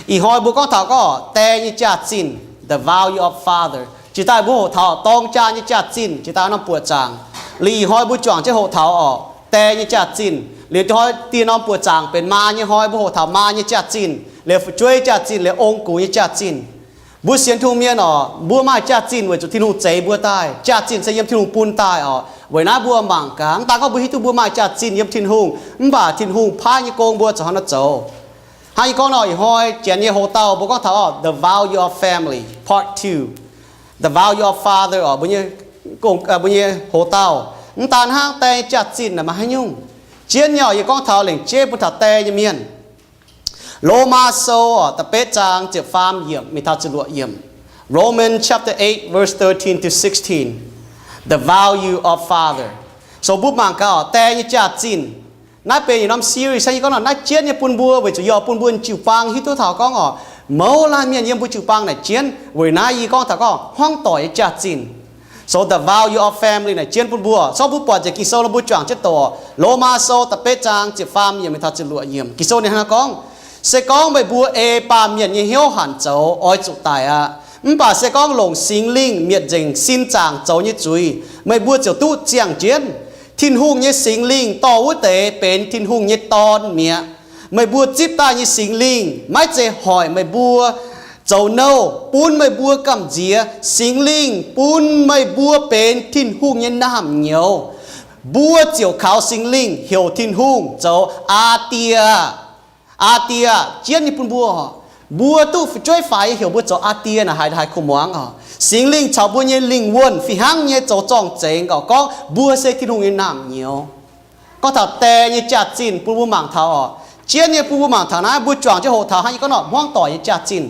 Ih hnoi mbuo gorngv taux gorngv die nyei jaax-zinh, the value of father. Jiex daaih mbuo hoqc taux dorng jaa nyei jaax-zinh, jiex daaih norm buoqc zaangc. Liuz ih hnoi mbuo juangc jienv hoqc taux orqc, die nyei jaax-zinh. Liuz ih hnoi dieh norm buoqc zaangc benx maa nyei hnoi, mbuo hoqc taux maa nyei jaax-zinh, liuz fu'jueiv jaax-zinh, liuz ong-gux nyei jaax-zinh. Mbuo sienx Tin-Hungh mienh orqc, mbuo maaih jaax-zinh weic zuqc Tin-Hungh zeix mbuo daaih. Jaax-zinh se yiem Tin-Hungh bun daaih orqc. Weic naaiv mbuo mangc gaax, mv daan gorngv mbuo hiuv duqv mbuo maaih jaax-zinh yiem Tin-Hungh, mv baac Tin-Hungh paaiv nyei gong mbuo zoux haaix nor zoux. Hnangv yie gorngv nor, ih hnoi janx nyei hoc-dauh mbuo gorngv taux orqc, the value of family, part two, the value of father orqc, mbuo nyei hoc-dauh. Mv daan hnangv, die nyei jaax-zinh naaic maaih haaix nyungc? Jienv nyei orqc, yie gorngv taux lengc jeiv bun taux die nyei mienh. Lomaa Sou orqc, da'betv zaang ziepc faam yiemc mingh taux ziepc luoqc yiemc. Romans chapter eight, verse thirteen to sixteen. The value of father. So mbuo mangc gaax orqc, die nyei jaax-zinh. Naaiv benx yietc norm series, yie gorngv nor naaiv jienv nyei bun mbuo weic zuqc yie oix bun mbuo jiu-baang hiuv duqv taux gorngv orqc, mouz laanh mienh yiem mbuo jiu-baang naaic jienv. Weic naaiv yie gorngv taux gorngv hmuangv doic nyei jaax-zinh. So the value of family naaic jienv bun mbuo. So mbuo buatc nzengc Ging-Sou nor mbuo juangc jienv doqc. Lomaa Sou da'betv zaang ziepc faam yiemc mingh taux ziepc luoqc yiemc. Ging-Sou ninh hnangv naaiv gorngv, se gorngv meih mbuo ei baamh mienh nyei hnyouv hanc zoux, oix zuqc daic aqv. Mv baac se gorngv longc Singx Lingh mietc nzengc sin zaangc zoux nyei zuiz, meih mbuo ziouc duqv ziangh jienv. Tin-Hungh nyei Singx Lingh dorh wuov deix benx Tin-Hungh nyei dorn mi'aqv. Meih mbuo zipv daaih nyei Singx Lingh maiv zeiz hoic meih mbuo zoux nouh, bun meih mbuo gamh nziex. Singx Lingh bun meih mbuo benx Tin-Hungh nyei naamh nyouz. Mbuo ziouc kaux Singx Lingh heuc Tin-Hungh zoux Aa Die. Aa Die jienv nyei bun mbuo. Mbuo duqv fu'jueiv faix nyei heuc mbuo zoux Aa Die naaic haiz, haiz kuv muangx oc. Singx Lingh caux mbuo nyei lingh wuonh fih hnangv nyei zoux zorng-zengx gauh gorngv mbuo se Tin-Hungh nyei naamh nyouz. Gorngv taux die nyei jaax-zinh bun mbuo mangc taux oc. Jienv nyei bun mbuo mangc taux naaiv, mbuo juangc jienv hoqc taux hnangv yie gorngv nor hmuangv doic nyei jaax-zinh.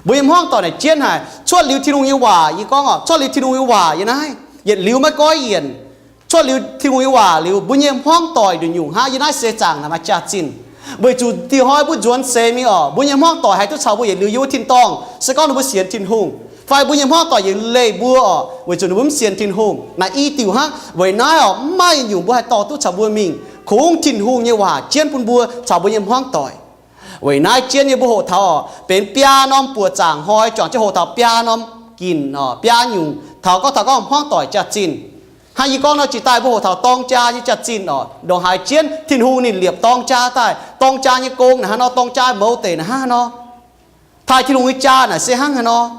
Mbuo nyei hmuangv doic naaic jienv haic. Cuotv liuz Tin-Hungh nyei waac, yie gorngv oc, cuotv liuz Tin-Hungh nyei waac yie naaiv yietc liuz maiv goiv yienc. Cuotv liuz Tin-Hungh nyei waac liuz, mbuo nyei hmuangv doic nduqc nyungc hnangv yie naaiv seix zaangc naaic maaih jaax-zinh. Weic zuqc dieh hnoi mbuo nzuonx seix mingh oc, mbuo nyei hmuangv doic haaix duqv caux mbuo yietc liuz yiem wuov tin-dorngh. Se gorngv ninh mbuo sienx Tin-Hungh, fai mbuo nyei hmuangv doic yietc leih mbuo oc, weic zuqc ninh mbuo mv sienx Tin-Hungh. Naaic i diuc hnangv. Weic naaiv oc, mv maaih nyungc mbuo haih dorh duqv caux mbuo mingh. Kungx Tin-Hungh nyei waac jienv bun mbuo caux mbuo nyei hmuangv doic. Weic naaiv jienv nyei mbuo hoqc taux oc, benx biaa norm buoqc zaangc hnoi juangc jienv hoqc taux biaa norm ginc oc, biaa nyungc taux gorngv, taux gorngv hmuangv doic jaax-zinh. Hnangv yie gorngv nor, jiex daaih mbuo hoqc taux dorng jaa nyei jaax-zinh oc. Ndongc haaix jienv Tin-Hungh ninh liepc dorng jaa daaih, dorng jaa nyei gong naaic hnangv nor, dorng jaa mouz deic naaic hnangv nor, taaih Tin-Hungh nyei jaa naaic se hnangv haaix nor.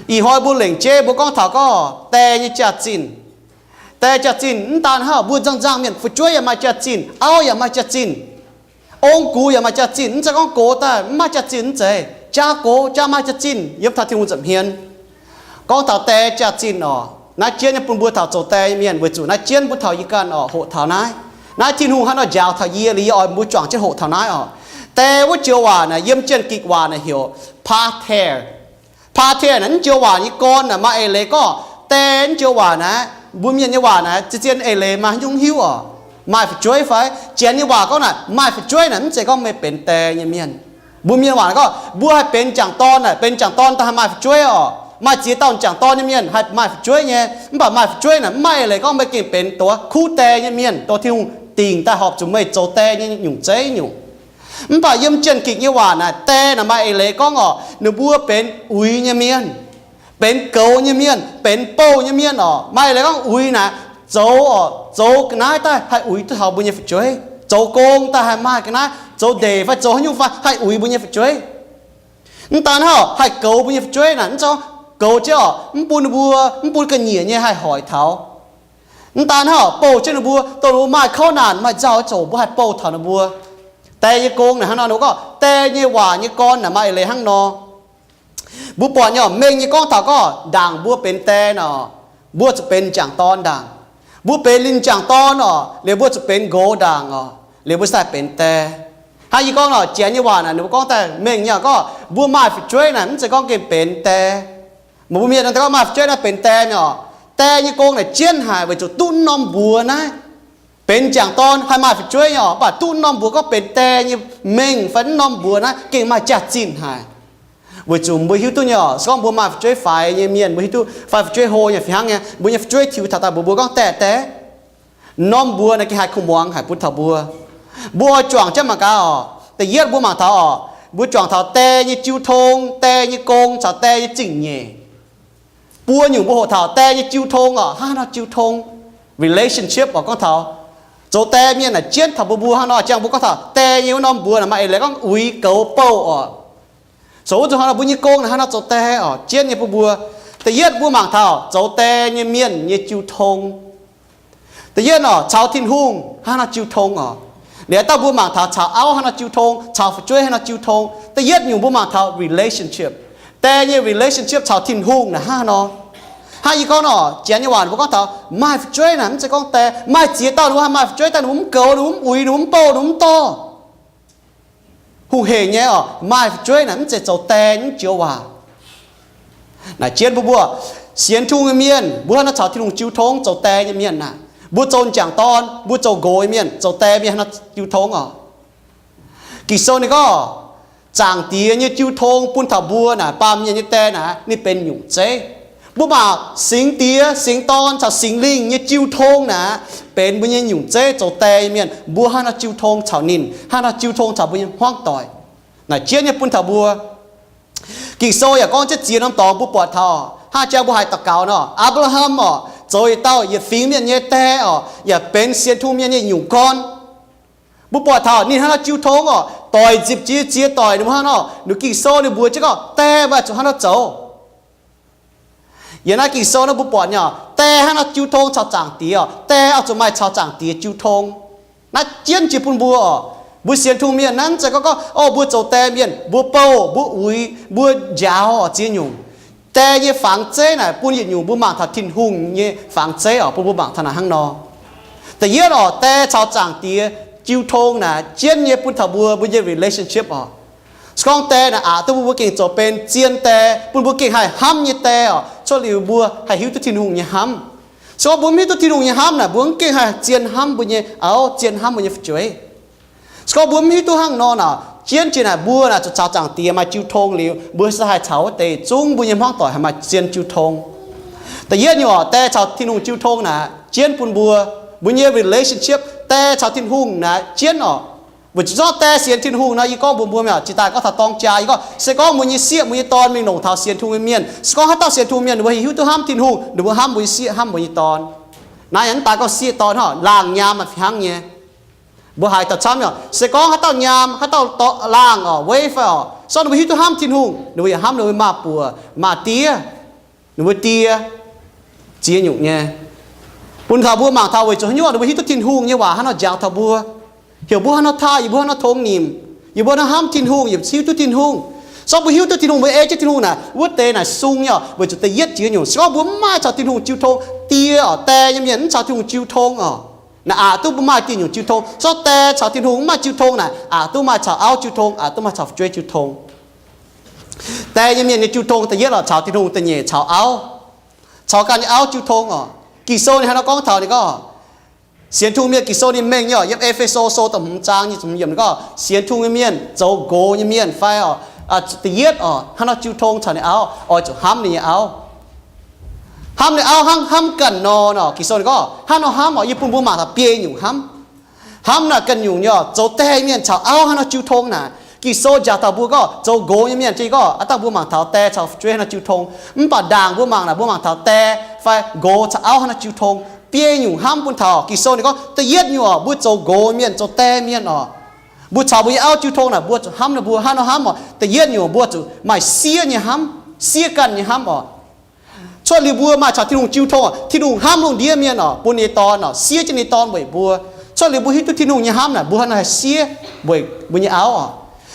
Ih hnoi mbuo lengc jeiv mbuo gorngv taux gorngv die nyei jaax-zinh. Die jaax-zinh mv daan hnangv mbuo nzangv-nzangh mienh, fu'jueiv yaac maaih jaax-zinh, auv yaac maaih jaax-zinh, ong-gux yaac maaih jaax-zinh. Mv zeiz gorngv gox daaih mv maaih jaax-zinh, mv zeiz. Jaa gox jaa maaih jaax-zinh yiem taux Tin-Hungh nza'hmien. Gorngv taux die jaax-zinh oc, naaiv jienv nyei bun mbuo taux zoux die nyei mienh, weic zuqc naaiv jienv mbuo taux yie ganh oc hoqc taux naaiv. Naaiv Tin-Hungh hnangv nor njaaux taux yie liuz, yie oix mbuo juangc jienv hoqc taux naaiv oc. Die wuov joux waac naaic yiem Janx-Gikc waac naaic heuc pater. Pater naaic mv joux waac nyei gorn naaic maaih eix leiz gorngv die mv joux waac naaic, mbuo mienh nyei waac naaic zien-zien eix leiz maaih haaix nyungc hiuv oc. Maaih fu'jueiv fai? Janx nyei waac gorngv naaic maaih fu'jueiv naaic mv zeiz gorngv meih benx die nyei mienh. Mbuo mienh waac naaic gorngv mbuo haih benx m'jangc dorn naaic, benx m'jangc dorn daaih haih maaih fu'jueiv oc. Maaih ziex dauh m'jangc dorn nyei mienh haih maaih fu'jueiv nyei. Mv baac maaih fu'jueiv naaic mv maaih eix leiz gorngv meih gengh benx dongh wuov kuv die nyei mienh, dongh Tin-Hungh dingc daaih horpc zuqc meih zoux die nyei nyungc zeiv nyungc. Mv baac yiem Janx-Gikc nyei waac naaic, die naaic maaih eix leiz gorngv oc, ninh mbuo benx uix nyei mienh, benx goux nyei mienh, benx bouh nyei mienh oc. Maaih eix leiz gorngv uix naaic, zoux oc, zoux ga'naaiv daaih haih uix duqv taux mbuo nyei fu'jueiv. Zoux gong daaih haih maaih ga'naaiv, zoux ndeic fai zoux haaix nyungc fai haih uix mbuo nyei fu'jueiv. Mv daan hnangv oc, haih goux mbuo nyei fu'jueiv naaic, mv zeiz goux jienv oc, mv bun ninh mbuo, mv bun ga'nyiec nyei haih hoic taux. Mv daan hnangv oc, bouh jienv ninh mbuo, dongh ninh mbuo maaih kouv naanc maaih nzauh zoqc, mbuo haih bouh taux ninh mbuo. Die nyei gong naaic hnangv nor, ninh mbuo gorngv die nyei waac nyei gorn naaic maaih eix leiz hnangv nor. Mbuo buatc nyei oc, mengh nyei gorngv taux gorngv ndaangc mbuo benx die nor, mbuo zuqc benx m'jangc dorn ndaangc. Mbuo benx ninh m'jangc dorn oc, liuz mbuo zuqc benx nqox ndaangc oc, liuz mbuo sai benx die. Hnangv yie gorngv nor, Janx nyei waac naaic ninh mbuo gorngv daaih mengh nyei oc, gorngv mbuo maaih fu'jueiv naaic mv zeiz gorngv gengh benx die. Mbuo mienh gorngv maaih fu'jueiv naaiv benx die nyei oc. Die nyei gong naaic jienv haic weic zuqc duqv norm mbuox naaiv. Benx m'jangc dorn haih maaih fu'jueiv nyei oc, mv baac duqv norm mbuox gorngv benx die nyei mengh fai norm mbuox naaiv gengh maaih jaax-zinh haic. Weic zuqc mbuo hiuv duqv nyei oc, se gorngv mbuo maaih fu'jueiv faix nyei mienh, mbuo hiuv duqv, fai fu'jueiv hlo nyei fih hnangv nyei, mbuo nyei fu'jueiv tiux taux daaih mbuox mbuo gorngv die die, norm mbuox naaiv gengh haih kuh muangx haic bun taux mbuo. Mbuo oix juangc jienv mangc gaax oc. Da'yietv mbuo mangc taux oc, Mbuo juangc taux die nyei jiu tong, die nyei gong caux die nyei zingh nyeic. Buo nyungc mbuo hoqc taux die nyei jiu tong oc, hnangv haaix nor jiu tong, relationship oc, gorngv taux zoux die mienh naaic jienv taux mbuo, mbuo hnangv nor jangx mbuo gorngv taux die nyei wuov norm mbuox naaic maaih eix leiz gorngv uix, goux, bouh oc. So wuov zuqc hnangv nor mbuo nyei gong naaic hnangv nor zoux die oc, jienv nyei bun mbuo. Da'yietv mbuo mangc taux zoux die nyei mienh nyei jiu tong. Da'yietv oc, caux Tin-Hungh hnangv haaix nor jiu tong oc. Liuz dauh mbuo mangc taux caux auv hnangv haaix nor jiu tong, caux fu'jueiv hnangv haaix nor jiu tong. Da'yietv nyungc mbuo mangc taux relationship, die nyei relationship caux Tin-Hungh naaic hnangv haaix nor. Hnangv yie gorngv nor, Janx nyei waac mbuo gorngv taux maaih fu'jueiv naaic mv zeiz gorngv die, maaih ziex dauh ninh mbuo haih maaih fu'jueiv daaih ninh mbuo mv goux, ninh mbuo mv uix, ninh mbuo mv bouh, ninh mbuo mv dorh. Hungh heic nyei oc, maaih fu'jueiv naaic mv zeiz zoux die nyei joux waac. Naaic jienv mbuo, mbuo sienx Tin-Hungh nyei mienh, mbuo hnangv nor caux Tin-Hungh jiu tong zoux die nyei mienh naaic. Mbuo zoux m'jangc dorn, mbuo zoux nqox nyei mienh, zoux die mienh hnangv nor jiu tong oc. Ging-Sou ninh gorngv, Zaangc Diex nyei jiu tong bun taux mbuo naaic, baamh mienh nyei die naaic, ninh benx nyungc zeiv. Mbuo mangc Singx Diex, Singx Dorn caux Singx Lingh nyei jiu tong naaic, benx mbuo nyei nyungc zeiv zoux die nyei mienh. Mbuo hnangv nor jiu tong caux ninh, hnangv nor jiu tong caux mbuo nyei hmuangv doic. Naaic jienv nyei bun taux mbuo. Ging-Sou yaac gorngv jienv ziex norm dorngx mbuo buatc taux, hnangv jangx mbuo haih daux gaux nor, Apc^laa^ham oc, zoux yietc dauh yietc fingx mienh nyei die oc, yaac benx sienx Tin-Hungh mienh nyei nyungc gorn. Mbuo buatc taux ninh hnangv nor jiu tong oc, doic nzipc jiex ziex doic ninh mbuo hnangv nor, ninh Ging-Sou ninh mbuox jienv gorngv die mbuo oix zuqc hnangv nor zoux. Yiem naaiv Ging-Sou naaiv mbuo buatc nyei oc, die hnangv nor jiu tong caux Zaangc Diex oc, die oix zuqc maaih caux Zaangc Diex jiu tong. Naaiv jienv jiex bun mbuo oc. Mbuo sienx Tin-Hungh mienh naaiv mv zeiz gorngv gorngv, o, mbuo zoux die mienh, mbuo bouh, mbuo uix, mbuo njaaux oc ziex nyungc. Die nyei fangx zeiv naaic bun yietc nyungc mbuo mangc taux Tin-Hungh nyei fangx zeiv oc, bun mbuo mangc taux naaic hnangv nor. Da'yietv oc, die caux Zaangc Diex jiu tong naaic jienv nyei bun taux mbuo, mbuo nyei relationship oc. Se gorngv die naaic aqc duqv mbuo, mbuo gengh zoux benx zien die, bun mbuo gengh haih hnamv nyei die oc, cuotv liuz mbuo haih hiuv duqv Tin-Hungh nyei hnamv. Se gorngv mbuo mv hiuv duqv Tin-Hungh nyei hnamv naaic, mbuo mv gengh haih zien hnamv mbuo nyei auv, zien hnamv mbuo nyei fu'jueiv. Se gorngv mbuo mv hiuv duqv hnangv nor naaic, jienv jiex naaic mbuo naaic zuqc caux Zaangc Diex maaih jiu tong liuz, mbuo se haih caux wuov deix zungv mbuo nyei hmuangv doic haih maaih zien jiu tong. Da'yietv nyungc oc, die caux Tin-Hungh jiu tong naaic jienv bun mbuo, mbuo nyei relationship, die caux Tin-Hungh naaic jienv oc. Weic zuqc zorqv die sienx Tin-Hungh nor, yie gorngv mbuox mbuo mi'aqv, jiex daaih gorngv taux dorng jaa, yie gorngv, se gorngv mbuo nyei sieqv mbuo nyei dorn mingh longc taux sienx Tin-Hungh nyei mienh, se gorngv haaix dauh sienx Tin-Hungh mienh ninh mbuo haih hiuv duqv hnamv Tin-Hungh, ninh mbuo hnamv mbuo nyei sieqv, hnamv mbuo nyei dorn. Naaiv yaac mv daaih gorngv sieqv dorn hnangv, laangh nyaam maaih fih hnangv nyei. Mbuo haiz daaih camv nyei oc, se gorngv haaix dauh nyaam, haaix dauh laangh oc, weiv fai oc, se gorngv ninh mbuo hiuv duqv hnamv Tin-Hungh, ninh mbuo yaac hnamv ninh mbuo maa buoc maa diev, ninh mbuo die, ziex nyungc nyei. Bun taux mbuo mangc taux weic zuqc haaix nyungc ninh mbuo hiuv duqv Tin-Hungh nyei waac hnangv nor njaaux taux mbuo, heuc mbuo hnangv nor taaih, yie mbuo hnangv nor tongx nimc, yie mbuo hnangv nor hnamv Tin-Hungh, yaac hiuv duqv Tin-Hungh. Se gorngv mbuo hiuv duqv Tin-Hungh, mbuo ei jienv Tin-Hungh naaic, wuov deix naaic sung nyei oc. Weic zuqc da'yietv jiex nyungc, se gorngv mbuo mv maaih caux Tin-Hungh jiu tong, die oc, die nyei mienh mv caux Tin-Hungh jiu tong oc, naaic aqc duqv mbuo maaih diuh nyungc jiu tong. Se gorngv die caux Tin-Hungh mv maaih jiu tong naaic, aqc duqv maaih caux auv jiu tong, aqc duqv maaih caux fu'jueiv jiu tong. Die nyei mienh nyei jiu tong da'yietv oc, caux Tin-Hungh, da'nyeic caux auv. Caux ganh nyei auv jiu tong oc. Ging-Sou ninh hnangv nor gorngv taux ninh gorngv, sienx Tin-Hungh mienh, Ging-Sou ninh mengh nyei oc, yiem E^fe^so Sou da'hmz zaang nyic ziepc hmz yiemc ninh gorngv, sienx Tin-Hungh nyei mienh, zoux nqox nyei mienh fai oc, da'yietv oc, hnangv nor jiu tong caux ninh auv, oix zuqc hnamv ninh nyei auv. Hnamv ninh auv hnangv hnamv ganh nor nor, Ging-Sou ninh gorngv hnangv nor hnamv oc. Yie bun mbuo mangc taux biei nyungc hnamv. Hnamv naaic ganh nyungc nyei oc, zoux die mienh caux auv hnangv nor jiu tong naaic. Ging-Sou njaaux taux mbuo gorngv zoux nqox nyei mienh, jiex gorngv aav dangh mbuo mangc taux die caux fu'jueiv hnangv nor jiu tong. Mv baac ndaangc mbuo mangc naaic, mbuo mangc taux die fai nqox caux auv hnangv nor jiu tong. Biei nyungc hnamv bun taux, Ging-Sou ninh gorngv da'yietv nyungc oc, mbuo zoux nqox mienh, zoux die mienh oc, mbuo caux mbuo nyei auv jiu tong naaic, mbuo zuqc hnamv ninh mbuo hnangv nor hnamv oc. Da'yietv nyungc mbuo zuqc maaih siev nyei hnamv, siev ganh nyei hnamv oc. Cuotv liuz mbuo maaih caux Tin-Hungh jiu tong oc, Tin-Hungh hnamv lungh ndiev mienh oc, bun ninh nyei Dorn oc, siev jienv ninh nyei Dorn weic mbuo. Cuotv liuz mbuo hiuv duqv Tin-Hungh nyei hnamv naaic, mbuo hnangv nor haih siev weic mbuo nyei auv oc.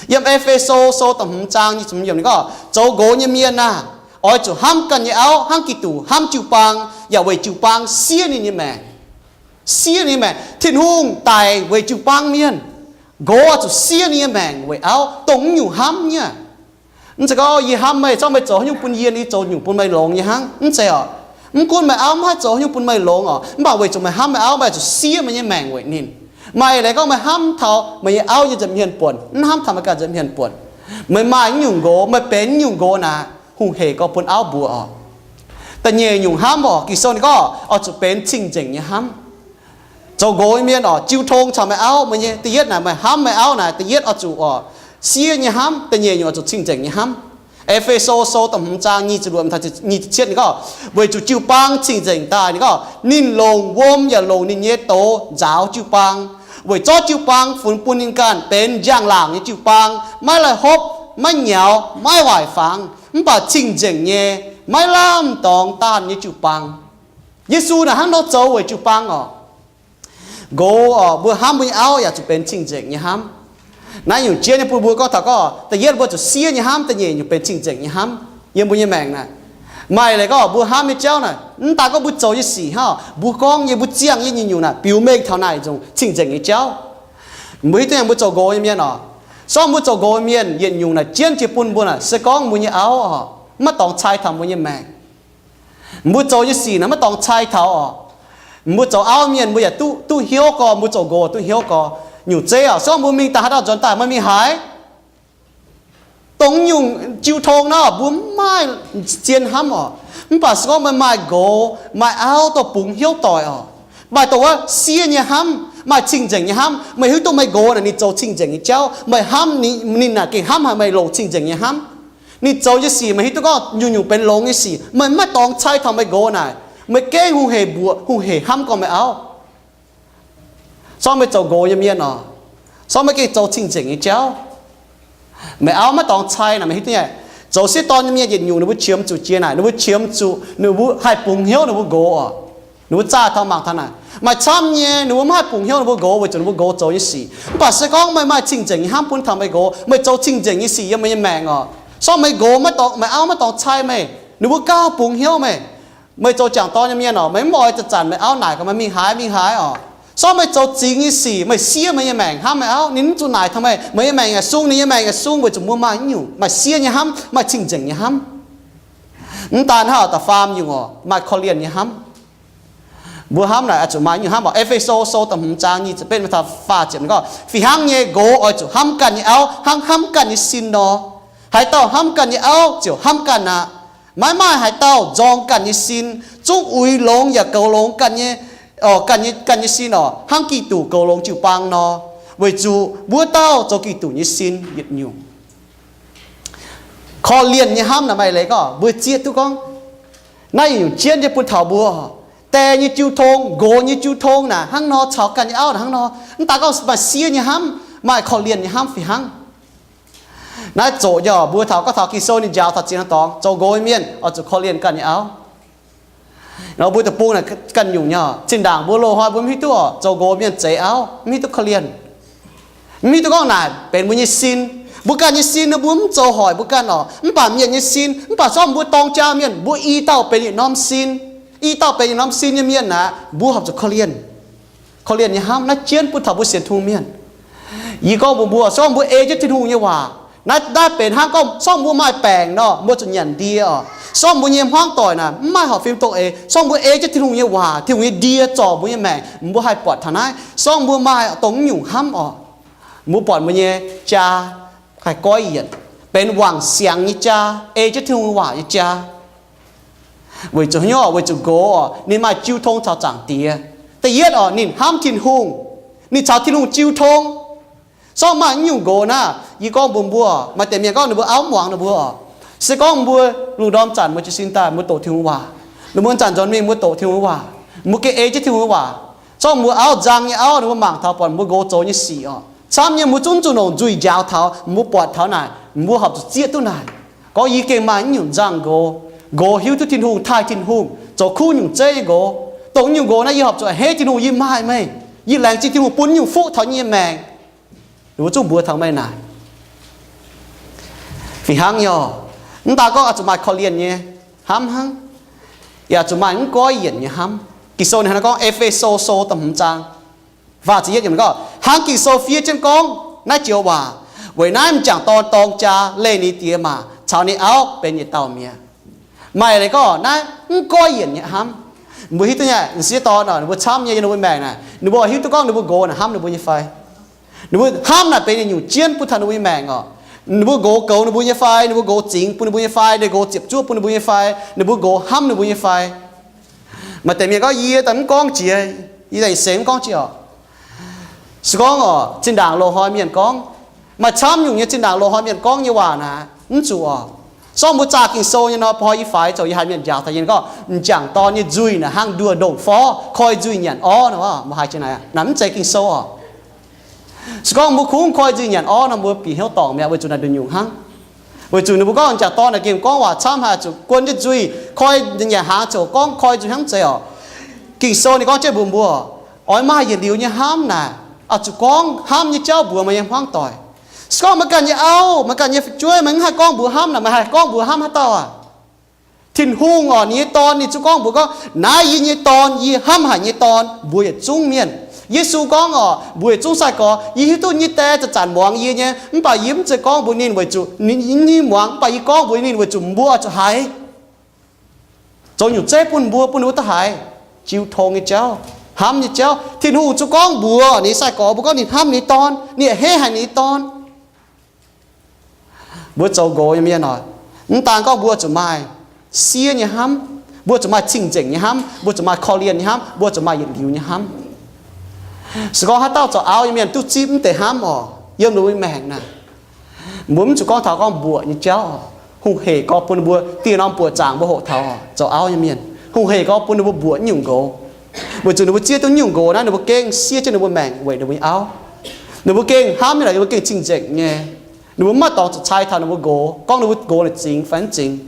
Yiem E^fe^so Sou da'hmz zaang nyic ziepc hmz yiemc ninh gorngv, zoux nqox nyei mienh aah, oix zuqc hnamv ganh nyei auv hnangv Giduc hnamv jiu-baang, yaac weic jiu-baang siev ninh nyei maengc. Siev ninh nyei maengc. Tin-Hungh daic weic jiu-baang mienh. Nqox zuqc siev ninh nyei maengc weic auv, dongh mv nyungc hnamv nyei. Mv zeiz gorngv, yie hnamv meih, zorqv meih zoux haaix nyungc bun yie, yie zoux nyungc bun meih longx nyei hnangv. Mv zeiz oc. Mv gunv meih auv mv haih zoux haaix nyungc bun meih longx oc, mv baac weic zuqc meih hnamv meih auv, meih zuqc siev meih nyei maengc weic ninh. Maaih leiz gorngv meih hnamv taux meih nyei auv nyei nza'hmien buonc, mv hnamv taux meih ganh nza'hmien buonc. Meih maaih mv nyungc nqox, meih benx mv nyungc nqox naaic, hungh heic gorx-bun auv mbuox oc. Da'nyeic nyungc hnamv oc, Ging-Sou ninh gorngv oix zuqc benx cing-nzengc nyei hnamv. Zoux nqox nyei mienh oc, jiu tong caux meih auv, meih nyei da'yietv naaic, meih hnamv meih auv naaic, da'yietv oix zuqc oc, siev nyei hnamv, da'nyeic nyungc oix zuqc cing-nzengc nyei hnamv. E^fe^so Sou da'hmz zaang nyic ziepc luoqc taux nyic ziepc cietv ninh gorngv, weic zuqc jiu-baang cing-nzengc daaih, ninh gorngv, ninh longc wuom yaac longc ninh nyei doz nzaaux jiu-baang, weic zorqv jiu-baang funx bun ninh ganh benx njang-laangc nyei jiu-baang, maiv laih hopv, maiv nyaux, maiv waaic fangx, mv baac cing-nzengc nyei, maiv lamh dorngx daanh nyei jiu-baang. Yesu naaic hnangv nor zoux weic jiu-baang orqc. Nqox orqc, mbuo hnamv mbuo nyei auv yaac zuqc benx cing-nzengc nyei hnamv. Naaiv nyungc jienv nyei bun mbuo gorngv taux gorngv, da'yietv mbuo zuqc siev nyei hnamv, da'nyeic nyungc benx cing-nzengc nyei hnamv yiem mbuo nyei maengc naaic. Maaih leiz gorngv mbuo hnamv nyei jauv naaic, mv daaih gorngv mbuo zoux nyei sic hnangv, mbuo gorngv nyei, mbuo ziangh nyei nyungc-nyungc naaic, biux mengh taux naaic nzungh cing-nzengc nyei jauv. Mbuo hiuv duqv nyei mbuo zoux nqox nyei mienh orqc. Sorng mbuo zoux nqox nyei mienh yietc nyungc naaic jienv jiex bun mbuo naaic, se gorngv mbuo nyei auv orqc, maiv dorngx cai taux mbuo nyei maengc. Mbuo zoux nyei sic naaic maiv dorngx cai taux orqc. Mbuo zoux auv mienh mbuo yaac duqv, duqv hnyouv gorx, mbuo zoux nqox duqv hnyouv gorx. Nyungc zeiv orqc, sorng mbuo mingh daaih haaix dauh nzuonx daaih, meih mingh haaix? Dongh nyungc jiu tong naaiv mbuo mv maaih zien hnamv orqc. Mv baac se gorngv meih maaih nqox maaih auv dorh bungx hnyouv doic orqc, maaih dongh wuov siev nyei hnamv, maaih cing-nzengc nyei hnamv, meih hiuv duqv meih nqox naaic ninh zoux cing-nzengc nyei jauv, meih hnamv ninh, ninh naaic gengh hnamv haic meih longc cing-nzengc nyei hnamv. Ninh zoux nyei sic meih hiuv duqv gorngv nyungc-nyungc benx longx nyei sic, meih maiv dorngx cai taux meih nqox naaic, meih gengh hungh hec mbuoqc, hungh hec hnamv gorngv meih auv. Sorng meih zoux nqox nyei mienh orqc, sorng meih gengh zoux cing-nzengc nyei jauv. Meih auv maiv dorngx cai naaic meih hiuv duqv nyei. Zoux sieqv dorn nyei mienh yietc nyungc ninh mbuo qiemx zuqc jiex naaic, ninh mbuo qiemx zuqc ninh mbuo haih bungx hnyouv ninh mbuo nqox orqc. Ninh mbuo zaah taux mangc taux naaic maaih camv nyei, ninh mbuo maiv haih bungx hnyouv ninh mbuo nqox weic zuqc ninh mbuo nqox zoux nyei sic. Mv baac se gorngv meih maaih cing-nzengc nyei hnamv bun taux meih nqox, meih zoux cing-nzengc nyei sic yiem meih nyei maengc orqc, sorng meih nqox maiv dorngx, meih auv maiv dorngx cai meih. Ninh mbuo gauh bungx hnyouv meih. Meih zoux jangc dorn nyei mienh orqc, meih mv oix zanc-zanc meih auv naaic gorngv meih mingh haaix mingh haaix orqc. Sorng meih zoux zingx nyei sic, meih siev meih nyei maengc hnamv meih auv, ninh mv zuqc naaic taux meih, meih nyei maengc yaac sung, ninh nyei maengc yaac sung, weic zuqc mbuo maaih nyungc, maaih siev nyei hnamv, maaih cing-nzengc nyei hnamv. Mv daan hnangv, da'faam nyungc orqc, maaih korv-lienh nyei hnamv. Mbuo hnamv naaic oix zuqc maaih nyungc hnamv orqc. E^fe^so Sou da'hmz zaang nyic ziepc betv taux faah ziepc ninh gorngv, fih hnangv nyei, nqox oix zuqc hnamv ganh nyei auv hnangv hnamv ganh nyei sin nor. Haaix dauh hnamv ganh nyei auv ziouc hnamv ganh aqv. Maiv maaih haaix dauh nzorng ganh nyei sin, zungv uix longx yaac goux longx ganh nyei, ganh nyei, ganh nyei sin orqc, hnangv Giduc goux longx jiu-baang nor, weic zuqc wuov dauh zoux Giduc nyei sin yietc nyungc. Korv-lienh nyei hnamv naaic maaih leiz gorngv mbuo zieqv duqv gorngv naaiv yietc nyungc jienv nyei bun taux mbuo. Die nyei jiu tong, nqox nyei jiu tong naaic hnangv nor, caux ganh nyei auv naaic hnangv nor, mv daaih gorngv maaih siev nyei hnamv, maaih korv-lienh nyei hnamv fih hnangv. Naaiv zoqc nyei orqc, mbuo taux gorngv taux Ging-Sou ninh njaaux taux ziex norm dorngx, zoux nqox nyei mienh oix zuqc korv-lienh ganh nyei auv. Nor mbuo deic-bung naaic ganh nyungc nyei orqc, zinh ndaangc mbuo loz-hnoi mbuo mv hiuv duqv orqc, zoux nqox mienh zeix auv mv hiuv duqv korv-lienh. Mv hiuv duqv gorngv naaic benx mbuo nyei sin. Mbuo ganh nyei sin nor mbuo mv zoux hoic mbuo ganh orqc, mv baac mienh nyei sin, mv baac sorng mbuo dorng jaa mienh, mbuo i dauh benx yietc norm sin, i dauh benx yietc norm sin nyei mienh aqv, mbuo horpc zuqc korv-lienh. Korv-lienh nyei hnamv naaiv jienv bun taux mbuo sienx Tin-Hungh mienh. Yie gorngv mbuox mbuo, sorng mbuo ei jienv Tin-Hungh nyei waac. Naaiv, naaiv benx hnangv gorngv sorng mbuo maaih baengc nor, mbuo zuqc nyanc ndie orqc. Sorng mbuo nyei hmuangv doic naaic mv maaih horpc fim dongh eix, sorng mbuo ei jienv Tin-Hungh nyei waac, Tin-Hungh nyei ndie zorc mbuo nyei maengc, mbuo haih buatc taux naaiv. Sorng mbuo maaih dongh nyungc hnamv orqc, mbuo buatc mbuo nyei jaa haih goiv yienc, benx wangc siangx nyei jaa, ei jienv Tin-Hungh nyei waac nyei jaa. Weic zuqc haaix nyungc? Weic zuqc nqox orqc, ninh maaih jiu tong caux Zaangc Diex. Da'yietv orqc, ninh hnamv Tin-Hungh, ninh caux Tin-Hungh jiu tong. Sorng maaih nyungc nqox naaiv, yie gorngv mbuox mbuo, maaih deix mienh gorngv ninh mbuo auv muangx ninh mbuo orqc. Se gorngv mbuo lungh ndorm zanc mbuo jiez sin daaih mbuo doqc Tin-Hungh waac, lungh muonz zanc nzuonx mingh mbuo doqc Tin-Hungh waac, mbuo gengh ei jienv Tin-Hungh waac. Sorng mbuo auv nzang nyei auv ninh mbuo mangc taux buatc mbuo nqox zoux nyei sic orqc, camv nyei mbuo zungv zuqc longc nzuih njaaux taux, mbuo buatc taux naaic, mbuo horpc zuqc zieqv duqv naaic. Gorngv yie gengh maaih nyungc nzangc nqox, nqox hiuv duqv Tin-Hungh, taaih Tin-Hungh, zoux kuv nyungc zeiv nyei nqox. Dongh nyungc nqox naaiv yie horpc zuqc a'hneiv Tin-Hungh, yie maaih meih, yie laengz zingh Tin-Hungh bun nyungc fuqv taux yie nyei maengc. Ninh mbuo zungv mbuox taux meih naaic. Fih hnangv nyei orqc, mv daan gorngv oix zuqc maaih korv-lienh nyei hnamv hnangv, yaac zuqc maaih mv goiv yienc nyei hnamv. Ging-Sou ninh hnangv naaiv gorngv, E^fe^so Sou da'hmz zaang faah ziepc yietv yiemc gorngv, hnangv Ging-Sou fiev jienv gorngv naaiv joux waac, weic naaiv m'jangc dorn dorng jaa leih ninh diex maac caux ninh auv benx yietc dauh mi'aqv. Maaih leiz gorngv naaiv mv goiv yienc nyei hnamv. Mbuo hiuv duqv nyei, m'sieqv dorn ninh mbuo camv nyei yiem ninh mbuo maengc naaic, ninh mbuo hiuv duqv gorngv ninh mbuo nqox naaic hnamv ninh mbuo nyei fai. Ninh mbuo hnamv naaic benx yietc nyungc jienv bun taux ninh mbuo nyei maengc orqc. Ninh mbuo nqox goux ninh mbuo nyei fai, ninh mbuo nqox zingx bun ninh mbuo nyei fai, ninh mbuo nqox ziepc zuoqv bun ninh mbuo nyei fai, ninh mbuo nqox hnamv ninh mbuo nyei fai. Maaih deix mienh gorngv, yie daaih mv gorngv jiex, yie daaih seix mv gorngv jiex orqc. Se gorngv orqc, zinh ndaangc loz-hnoi mienh gorngv, Maaih camv nyungc nyei zinh ndaangc loz-hnoi mienh gorngv nyei waac naaic mv zuqc oc. Sorng mbuo zaah Ging-Sou nyei nor, boi yie faix zoux yie haiz mienh njaaux taux yie gorngv, m'jangc dorn nyei nzuih naaic hnangv nduoh ndongc forv koi nzuih nyanc orv nor, mbuo haiz jienv naaic, naaic mv zeiz Ging-Sou oc. Se gorngv mbuo kungx koi nzuih nyanc orv nor, mbuo bieqc hnyouv dorngc mi'aqv, weic zuqc naaiv nduqc nyungc hnangv. Weic zuqc ninh mbuo gorngv m'jangc dorn naaic gengh gorngv waac camv haic, zuqc guon jienv nzuih koi nyanc hnaangx ziouc gorngv koi nzuih hnangv zeiz oc. Ging-Sou ninh gorngv jienv mbuox mbuo, oix maaih yietc liuz nyei hnamv naaic, oix zuqc gorngv hnamv nyei jauv mbuox meih nyei hmuangv doic. Se gorngv meih ganh nyei auv, meih ganh nyei fu'jueiv, meih mv haih gorngv mbuox hnamv naaic, meih haih gorngv mbuox hnamv haaix dauh aqv? Tin-Hungh oc, ninh nyei Dorn, ninh zuqc gorngv mbuox gorngv, naaiv yie nyei Dorn, yie hnamv haic nyei Dorn, mbuox yietc zungv mienh. Yesu gorngv oc, mbuox yietc zungv sai-gorx, yie hiuv duqv nyei die zanc-zanc muangx yie nyei, mv baac yie mv zeiz gorngv mbuox ninh weic zuqc ninh, ninh muangx, mv baac yie gorngv mbuox ninh weic zuqc mbuo oix zuqc haiz zoux nyungc zeiv bun mbuo, bun ninh mbuo duqv haiz jiu tong nyei jauv, hnamv nyei jauv. Tin-Hungh zuqc gorngv mbuox ninh nyei sai-gorx mbuo gorngv ninh hnamv ninh nyei Dorn, ninh a'hneiv haic ninh nyei Dorn. Mbuo zoux nqox nyei mienh oc, mv daan gorngv mbuo zuqc maaih siev nyei hnamv, mbuo zuqc maaih cing-nzengc nyei hnamv, mbuo zuqc maaih korv-lienh nyei hnamv, mbuo zuqc maaih yietc liuz nyei hnamv. Se gorngv haaix dauh zoux auv nyei mienh duqv zipv mv deix hnamv oc, yiem ninh mbuo nyei maengc naaic, mbuo mv zuqc gorngv taux gorngv mbuoqc nyei jauv oc. Hungh hec gorx bun ninh mbuo dieh norm buoqc zaangc mbuo hoqc taux oc, zoux auv nyei mienh. Hungh hec gorx bun ninh mbuo mbuoqc nyungc nqox, weic zuqc ninh mbuo zieqv duqv nyungc nqox naaiv, ninh mbuo gengh siev jienv ninh mbuo maengc weic ninh mbuo nyei auv. Ninh mbuo gengh hnamv nyei, ninh mbuo gengh cing-nzengc nyei. Ninh mbuo mv maaih dorngx zuqc cai taux ninh mbuo nqox, gorngv ninh mbuo nqox naaic zingx fai mv zingx.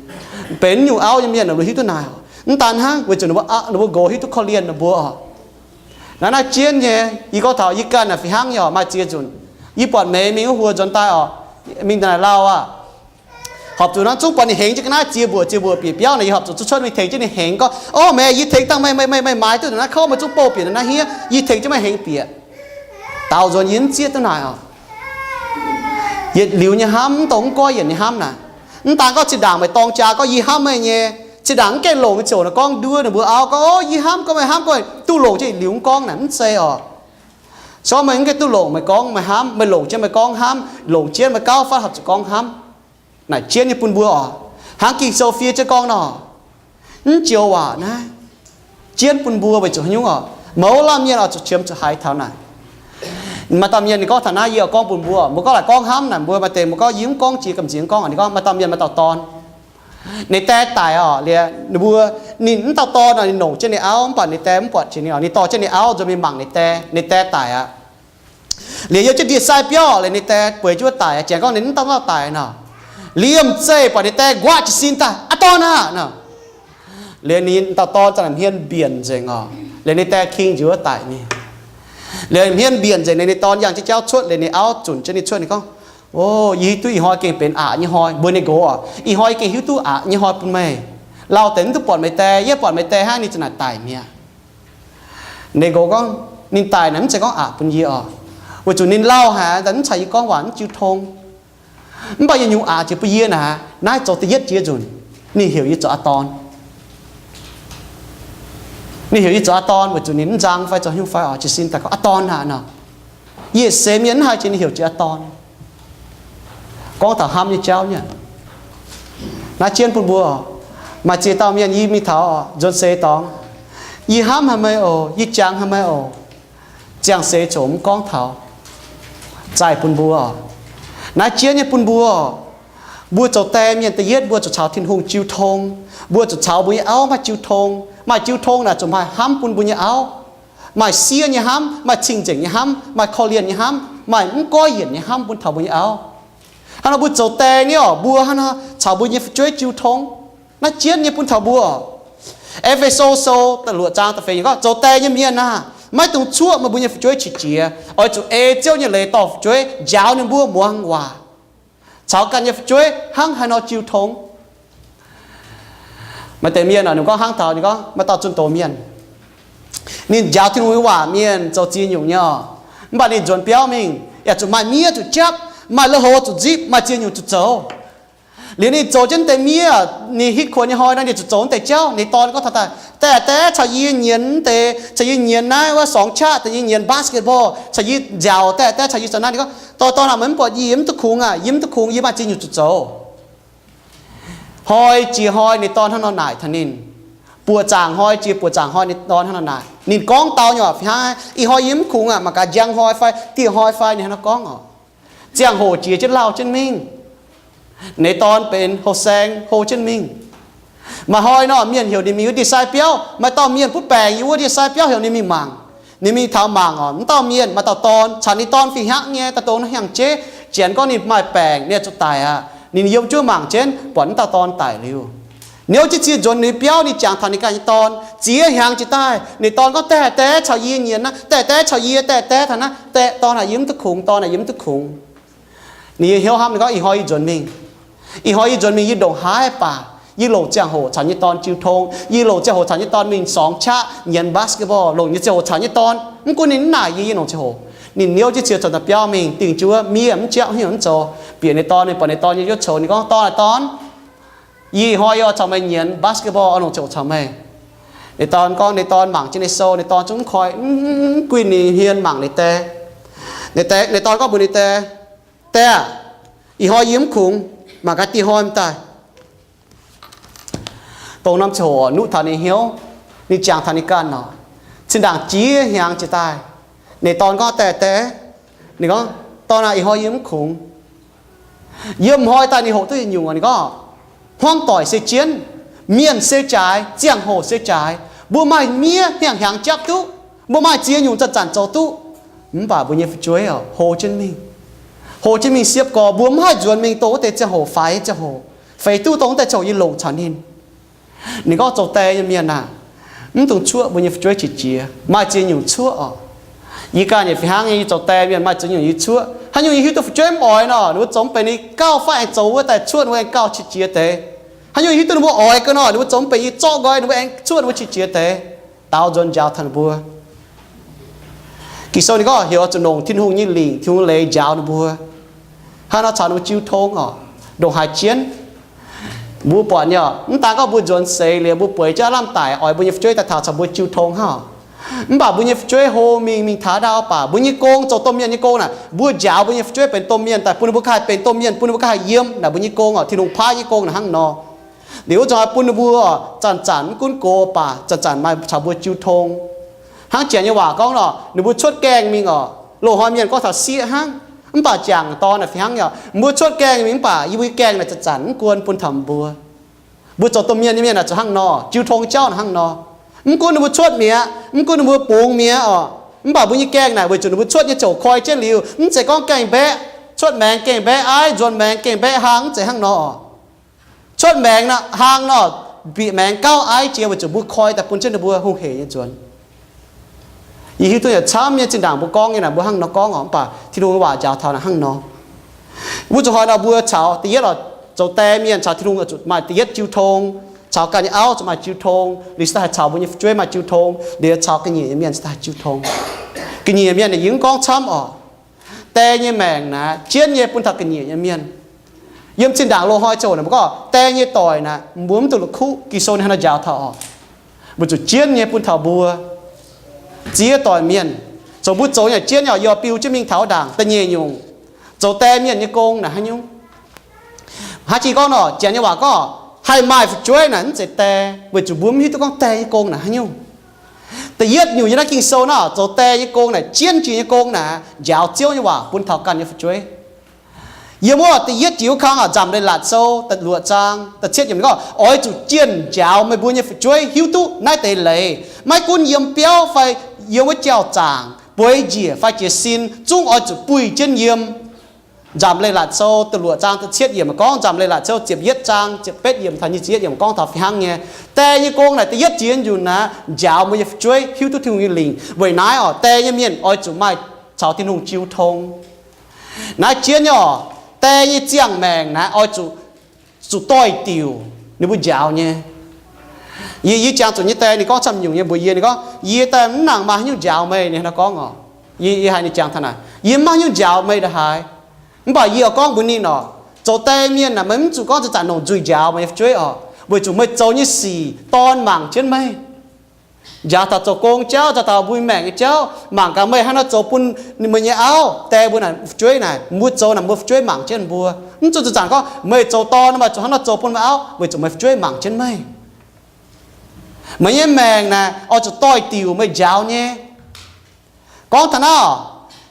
Benx nyungc auv nyei mienh ninh mbuo hiuv duqv naaic. Mv daan hnangv, weic zuqc ninh mbuo, ninh mbuo nqox hiuv duqv korv-lienh ninh mbuo oc. Naaiv, naaiv jienv nyei, yie gorngv taux yie ganh naaic fih hnangv nyei oc, maaih ziex nzunc yie buatc meix mingh wuov huo nzuonx daaih oc, mingh naaic lauh aqv. Horpc zuqc hnangv zungv buatc ninh hengx jienv ga'naaiv ziex mbuoqc, ziex mbuoqc bieqc biauv naaic, yie horpc zuqc zuqc cuotv mingh tengx jienv ninh hengx gorngv, ov, meih, yie tengx dangh meih, meih, meih maaiz duqv naaiv kouv, meih zungv bouh bieqc naaiv hniev, yie tengx jienv meih hengx bieqc. Daaux nzuonx yie mv zieqv duqv naaic oc. Yietc liuz nyei hnamv, mv dongh mv goiv yienc nyei hnamv naaic. Mv daan gorngv zinh ndaangc meih dorng jaa gorngv yie hnamv meih nyei, zinh ndaangc mv gaengh longc nyei ziouc naaic gorngv nduov ninh mbuo auv gorngv, ov, yie hnamv gorngv meih, hnamv gorngv meih, duqv longc jienv yietc liuz mv gorngv naaic mv zeiz oc. Se gorngv meih mv gaengh duqv longc meih gorngv meih hnamv, meih longc jienv meih gorngv hnamv, longc jienv meih gauh fatv horpc zuqc gorngv hnamv. Naaic jienv nyei bun mbuo oc. Hnangv Ging-Sou fiev jienv gorngv nor, mv joux waac naaiv jienv bun mbuo weic zuqc haaix nyungc oc? Mouz laanh mienh oix zuqc qiemx zuqc haiz taux naaic. Maaih dauh mienh ninh gorngv taux naaiv, yie oix gorngv bun mbuo, mbuo gorngv laaix gorngv hnamv naaic, mbuo maaih deix mbuo gorngv yie mv gorngv jiex gamh nziex gorngv, ninh gorngv maaih dauh mienh, maaih dauh dorn, ninh die daic oc, liuz ninh mbuo, ninh mv dauh dorn oc, ninh longc jienv ninh auv, mv baac ninh die mv buatc jiex ninh oc, ninh dorh jienv ninh auv nzuonx mingh mangc ninh die, ninh die daic aqv. Liuz yiem jienv ndie-sai biauv, liuz ninh die bueix jienv wuov daic, janx gorngv ninh mv dauh dauh daic nor. Liemh zeih buatc ninh die nquaqv jiez sin daaih, aav dorn aah! Nor, liuz ninh dauh dorn za'naaic hmien mbienc nzengc oc. Liuz ninh die king njiec wuov daic mingh. Liuz hmien mbienc nzengc, liuz ninh dorn yangh jienv jauv cuotv, liuz ninh auv zunc jienv ninh cuotv, ninh gorngv, o, yie hiuv duqv ih hnoi gengh benx aqc nyei hnoi mbuox ninh nqox oc. Ih hnoi yie gengh hiuv duqv aqc nyei hnoi bun meih. Lauh deix mv duqv buatc meih die, yie buatc meih die hnangv ninh za'naaic daic mi'aqv. Ninh nqox gorngv, ninh daic naaic mv zeiz gorngv aqc bun yie oc. Weic zuqc ninh lauh haic, mv caux yie gorngv waac mv jiu tong. Mv baac yietc nyungc aqc jiex bun yie naaic, naaiv zoux da'yietv jiex nzunc, ninh heuc yie zoux aa dorn. Ninh heuc yie zoux aa dorn weic zuqc ninh mv nzang fai zoux haaix nyungc fai oc, jiez sin daaih gorngv aa dorn aah nor. Yie seix mienh mv haih jiex ninh heuc jiex aa dorn. Gorngv taux hnamv nyei jauv nyei. Naaiv jienv bun mbuo, maaih ziex dauh mienh yie mingh taux nzuonx seix dorngx, yie hnamv haic meih oc, yie jangx haic meih oc. Ziangh seix ziouc mv gorngv taux. Zaih bun mbuo, naaiv jienv nyei bun mbuo. Mbuo zoux die mienh da'yietv mbuo zuqc caux Tin-Hungh jiu tong. Mbuo zuqc caux mbuo nyei auv maaih jiu tong. Maaih jiu tong naaic zuqc maaih hnamv bun mbuo nyei auv. Maaih siev nyei hnamv, maaih cing-nzengc nyei hnamv, maaih korv-lienh nyei hnamv, maaih mv goiv yienc nyei hnamv bun taux mbuo nyei auv. Hnangv nor mbuo zoux die nyei oc, mbuo hnangv nor caux mbuo nyei fu'jueiv jiu tong. Naaiv jienv nyei bun taux mbuo. E^fe^so Sou da'luoqc zaang da'feix gorngv, zoux die nyei mienh aah, maiv dungx cuoqv meih mbuo nyei fu'jueiv qiex jiez. Oix zuqc ei Ziouv nyei leiz dorh fu'jueiv, njaaux ninh mbuo muangx waac, caux ganh nyei fu'jueiv hnangv haaix nor jiu tong. Maaih deix mienh oc, ninh gorngv hnangv taux ninh gorngv maaih dauh zunh doz mienh, ninh njaaux Tin-Hungh nyei waac mienh zoux ziex nyungc nyei oc. Mv baac ninh nzuonx biauv mingh yaac zuqc maaih miev zuqc japv, maaih lui-houx zuqc nzipc, maaih ziex nyungc zuqc zoux. Liuz ninh zoux jienv deix miev, ninh hitv kuonx nyei hnoi nor, ninh zuqc zoux deix jauv. Ninh dorn gorngv taux daaih, Die, die, caux yie nyienz deix, caux yie nyienz naaiv wuov sorngx qaqv, caux yie nyienz basketball, caux yie nziaauc, die, die, caux yie zoux naaiv. Ninh gorngv, Dorn, dorn aah, meih mv buatc yie mv duqv kungx aah, yie mv duqv kungx, yie maaih ziex nyungc zuqc zoux. Hnoi jiex hnoi ninh dorn hnangv nor naaic taux ninh. Buoqc zaangc hnoi jiex buoqc zaangc hnoi ninh dorn hnangv nor naaic. Ninh gorngv dau nyei oc, fih hnangv, Ih hnoi yie mv kungx aah, mangc gaax njang hnoi fai dieh hnoi fai, ninh hnangv nor gorngv oc. Ziangh hoc jiex jienv lauh jienv mingh. Ninh dorn benx houh saeng hlo jienv mingh. Maaih hnoi nor, mienh heuc ninh mingh wuov ndie-sai biauv. Maaih dauh mienh butv baengc yiem wuov ndie-sai biauv heuc ninh mingh mangc. Ninh mingh taux mangc oc, wuov dauh mienh maaih dauh dorn caux ninh dorn fih hnangv nyei, daaih dongh hnyangx-jeiv. Janx gorngv ninh maaih baengc, ninh zuqc daic aqv. Ninh yiem jienv mangc jienv, buatc wuov dauh dorn daic liuz, niouv jienv cie nzuonx ninh biauv. Ninh jangx taux ninh ganh nyei dorn, ziex hnyangx jiex daaih. Ninh dorn gorngv, Daeh, daeh, caux yie nyienz naaiv. Daeh, daeh, caux yie, daeh, daeh, taux naaiv. Daeh, dorn aah, yie mv duqv kungx, dorn aah, yie mv duqv kungx. Ninh nyei hnyouv hnamv, ninh gorngv, Ih hnoi yie nzuonx mingh. Ih hnoi yie nzuonx mingh, yie ndongc haaix baac yie longc ziangh hoc caux nyei dorn jiu tong. Yie longc ziangh hoc caux nyei dorn mingh sorngx qaqv nyienz basketball, longc nyei ziangh hoc caux nyei dorn. Mv gunv ninh mv naaic yie, yie longc ziangh hoc. Ninh niouv jienv cie caux daaih biauv mingh, dingh jienv wuov miev mv jauv hnyouv mv zoux, bieqc ninh dorn, ninh buatc ninh dorn nyei njuov coux. Ninh gorngv, Dorn aah, dorn, yie ih hnoi yie oix caux meih nyienz basketball, oix longc ziangh hoc caux meih. Ninh dorn gorngv, ninh dorn mangc jienv ninh sou, ninh dorn zungv mv koi, mv guinh ninh hmien mangc ninh daeh. Ninh dorn gorngv mbuox ninh daeh, Daeh aah, ih hnoi yie mv kungx, mangc gaax dieh hnoi m'daaih. Dongh norm ziangh hoc nuqv taux ninh hnyouv, ninh jangx taux ninh ganh oc. Zinh ndaangc jiex hnyangx jiex daaih, ninh dorn gorngv, Daeh, daeh. Ninh gorngv, Dorn aah, ih hnoi yie mv kungx. Yiem hnoi daaih ninh hoqc duqv yietc nyungc, ninh gorngv, hmuangv doic se jienv, mienh se jaaix, ziangh hoc se jaaix. Mbuo maaih miev hnyangx-hnyangx japv duqv, mbuo maaih ziex nyungc zanc-zanc zoux duqv. Mv baac mbuo nyei fu'jueiv oc, hlo jienv mingh, hlo jienv mingh siepv gorx. Mbuo mv haih nzuonx mingh dongh wuov deix ziangh hoc faix ziangh hoc, feix duqv dongh wuov deix ziangh hoc yie longc caux ninh. Ninh gorngv, Zoux die nyei mienh aah, mv dungx cuoqv mbuo nyei fu'jueiv qiex jiez. Maaih ziex nyungc cuoqv oc. Yie ganh yaac fih hnangv nyei, yie zoux die mienh maaih ziex nyungc yie cuoqv. Haaix nyungc yie hiuv duqv fu'jueiv mv oix nor, ninh mbuo zoux mv benx ninh gauh fai aengx zoux wuov daaih cuotv, ninh mbuo aengx gauh qiex jiez deix. Haaix nyungc yie hiuv duqv ninh mbuo oix ga'nor, ninh mbuo zoux mv benx yie zorqv nqoi, ninh mbuo aengx cuotv, ninh mbuo qiex jiez deix. Daaux nzuonx njaaux taux ninh mbuo. Ging-Sou ninh gorngv heuc oix zuqc longc Tin-Hungh nyei lingc, Tin-Hungh leiz njaaux ninh mbuo. Hnangv nor caux ninh mbuo jiu tong oc, ndongc haaix jienv. Mbuo buatc nyei oc, mv daan gorngv mbuo nzuonx seix liuz mbuo bueix jienv lamh daic, oix mbuo nyei fu'jueiv daaih taux caux mbuo jiu tong hnangv. Mv baac mbuo nyei fu'jueiv hlo mingh, mingh taux ndau baac mbuo nyei gong zoux domh mienh nyei gong naaic, mbuo njaaux mbuo nyei fu'jueiv benx domh mienh daaih bun ninh mbuo ganh haih benx domh mienh, bun ninh mbuo ganh haih yiem naaic mbuo nyei gong oc. Tin-Hungh paaiv nyei gong naaic hnangv nor. Liuz wuov zuqc haih bun ninh mbuo zanc-zanc mv gunv gox baac zanc-zanc maaih caux mbuo jiu tong. Hnangv janx nyei waac gorngv nor, ninh mbuo cuotv gaengh mingh oc, loz-hnoi mienh gorngv taux sieqv hnangv. Mv baac jangc dorn naaic fih hnangv nyei oc, mbuo cuotv gaengh mingh mv baac yie mbuo nyei gaengh naaic zanc-zanc mv guon bun taux mbuo. Mbuo zoux domh mienh nyei mienh naaic zuqc hnangv nor, jiu tong jauv naaic hnangv nor. Mv gunv ninh mbuo cuotv mi'aqv, mv gunv ninh mbuo bungx mi'aqv oc, mv baac mbuo nyei gaengh naaic weic zuqc ninh mbuo cuotv nyei ziouc koi jienv liuz, mv zeiz gorngv gaengh mbaeqv, cuotv maengx gaengh mbaeqv aiv, nzuonx maengx gaengh mbaeqv hlang, mv zeiz hnangv nor. Cuotv maengx hlang nor, bieqc maengx gauh aiv jiex weic zuqc mbuo koi daaih bun jienv ninh mbuo hungh hec nyei nzuonx. Yie hiuv duqv yaac camv nyei zinh ndaangc mbuo gorngv nyei naaic mbuo hnangv nor gorngv oc, mv baac Tin-Hungh nyei waac njaaux taux naaic hnangv nor. Wuov zuqc hnoi nor mbuo caux da'yietv oc, zoux die mienh caux Tin-Hungh zuqc maaih da'yietv jiu tong, caux ganh nyei auv zuqc maaih jiu tong, liuz se daaih haih caux mbuo nyei fu'jueiv maaih jiu tong, liuz caux ga'nyiec nyei mienh se daaih jiu tong. Ga'nyiec mienh naaic yie mv gorngv camv oc. Die nyei maengc naaic jienv nyei bun taux ga'nyiec nyei mienh. Yiem zinh ndaangc loz-hnoi ziouc naaic mbuo gorngv die nyei doic naaic mbuo mv duqv la'kuqv. Ging-Sou ninh hnangv nor njaaux taux oc, mbuo zuqc jienv nyei bun taux mbuo ziex doic mienh. Zoux mbuo zoux nyei jienv nyei oc, yie oix biu jienv mingh taux ndaangc da'nyeic nyungc, zoux die mienh nyei gong naaic haaix nyungc. Hnangv jiex gorngv nor, janx nyei waac gorngv haih maaih fu'jueiv naaic mv zeiz die, weic zuqc mbuo mv hiuv duqv gorngv die nyei gong naaic haaix nyungc. Da'yietv nyungc yiem naaiv Ging-Sou nor, zoux die nyei gong naaic, jienv jiex nyei gong naaic, njaaux Ziouv nyei waac bun taux ganh nyei fu'jueiv. Yiem wuov da'yietv jiex wuov kang oc, Nzamc Leiz-Latc Sou luoqc zaang da'cietv yiemc gorngv, Oix zuqc jienh njaaux meih mbuo nyei fu'jueiv hiuv duqv naaiv deix leiz. Maiv gunv yiem biauv fai yiem wuov jauv-zaangc, bueix njiec fai jiez sin, zungv oix zuqc buih jienv yiem. Nzamc Leiz-Latc Sou da'luoqc zaang da'cietv yiemc gorngv, Nzamc Leiz-Latc Sou ziepc yietv zaang ziepc betv yiemc taux nyic ziepc yietv yiemc gorngv taux fih hnangv nyei. Die nyei gong naaic da'yietv jiex nyunc naaic, njaaux mbuo nyei fu'jueiv hiuv duqv Tin-Hungh nyei lingc. Weic naaiv oc, die nyei mienh oix zuqc maaih caux Tin-Hungh jiu tong. Naaiv jienv nyei oc, die nyei ziangh maengc naaiv oix zuqc, zuqc doix-diuc ninh mbuo njaaux nyei. Yie, yie jangx zuqc nyei die ninh gorngv camv nyungc nyei mbuox yie, ninh gorngv, Yie daaih mv nangc maaih haaix nyungc njaaux meih. Ninh hnangv nor gorngv oc. Yie, yie haiz ninh jangx taux naaic, Yie mv maaih haaix nyungc njaaux meih ndongc haaix. Mv baac yie oix gorngv mbuox ninh oc, zoux die mienh naaic meih mv zuqc gorngv zanc-zanc longc nzuih njaaux meih nyei fu'jueiv oc, weic zuqc meih zoux nyei sic dorn mangc jienv meih. Njaaux taux zoux gong jauv, njaaux taux mbuo maengc nyei jauv, mangc gaax meih hnangv nor zoux bun meih nyei auv, die mbuo naaic, fu'jueiv naaic, mbuo zoux naaic mbuo fu'jueiv mangc jienv mbuo. Mv zuqc zanc-zanc gorngv meih zoux dorn nor, meih zuqc hnangv nor zoux bun meih auv, weic zuqc meih fu'jueiv mangc jienv meih. Meih nyei maengc naaic oix zuqc doix-diuc meih njaaux nyei. Gorngv taux naaiv,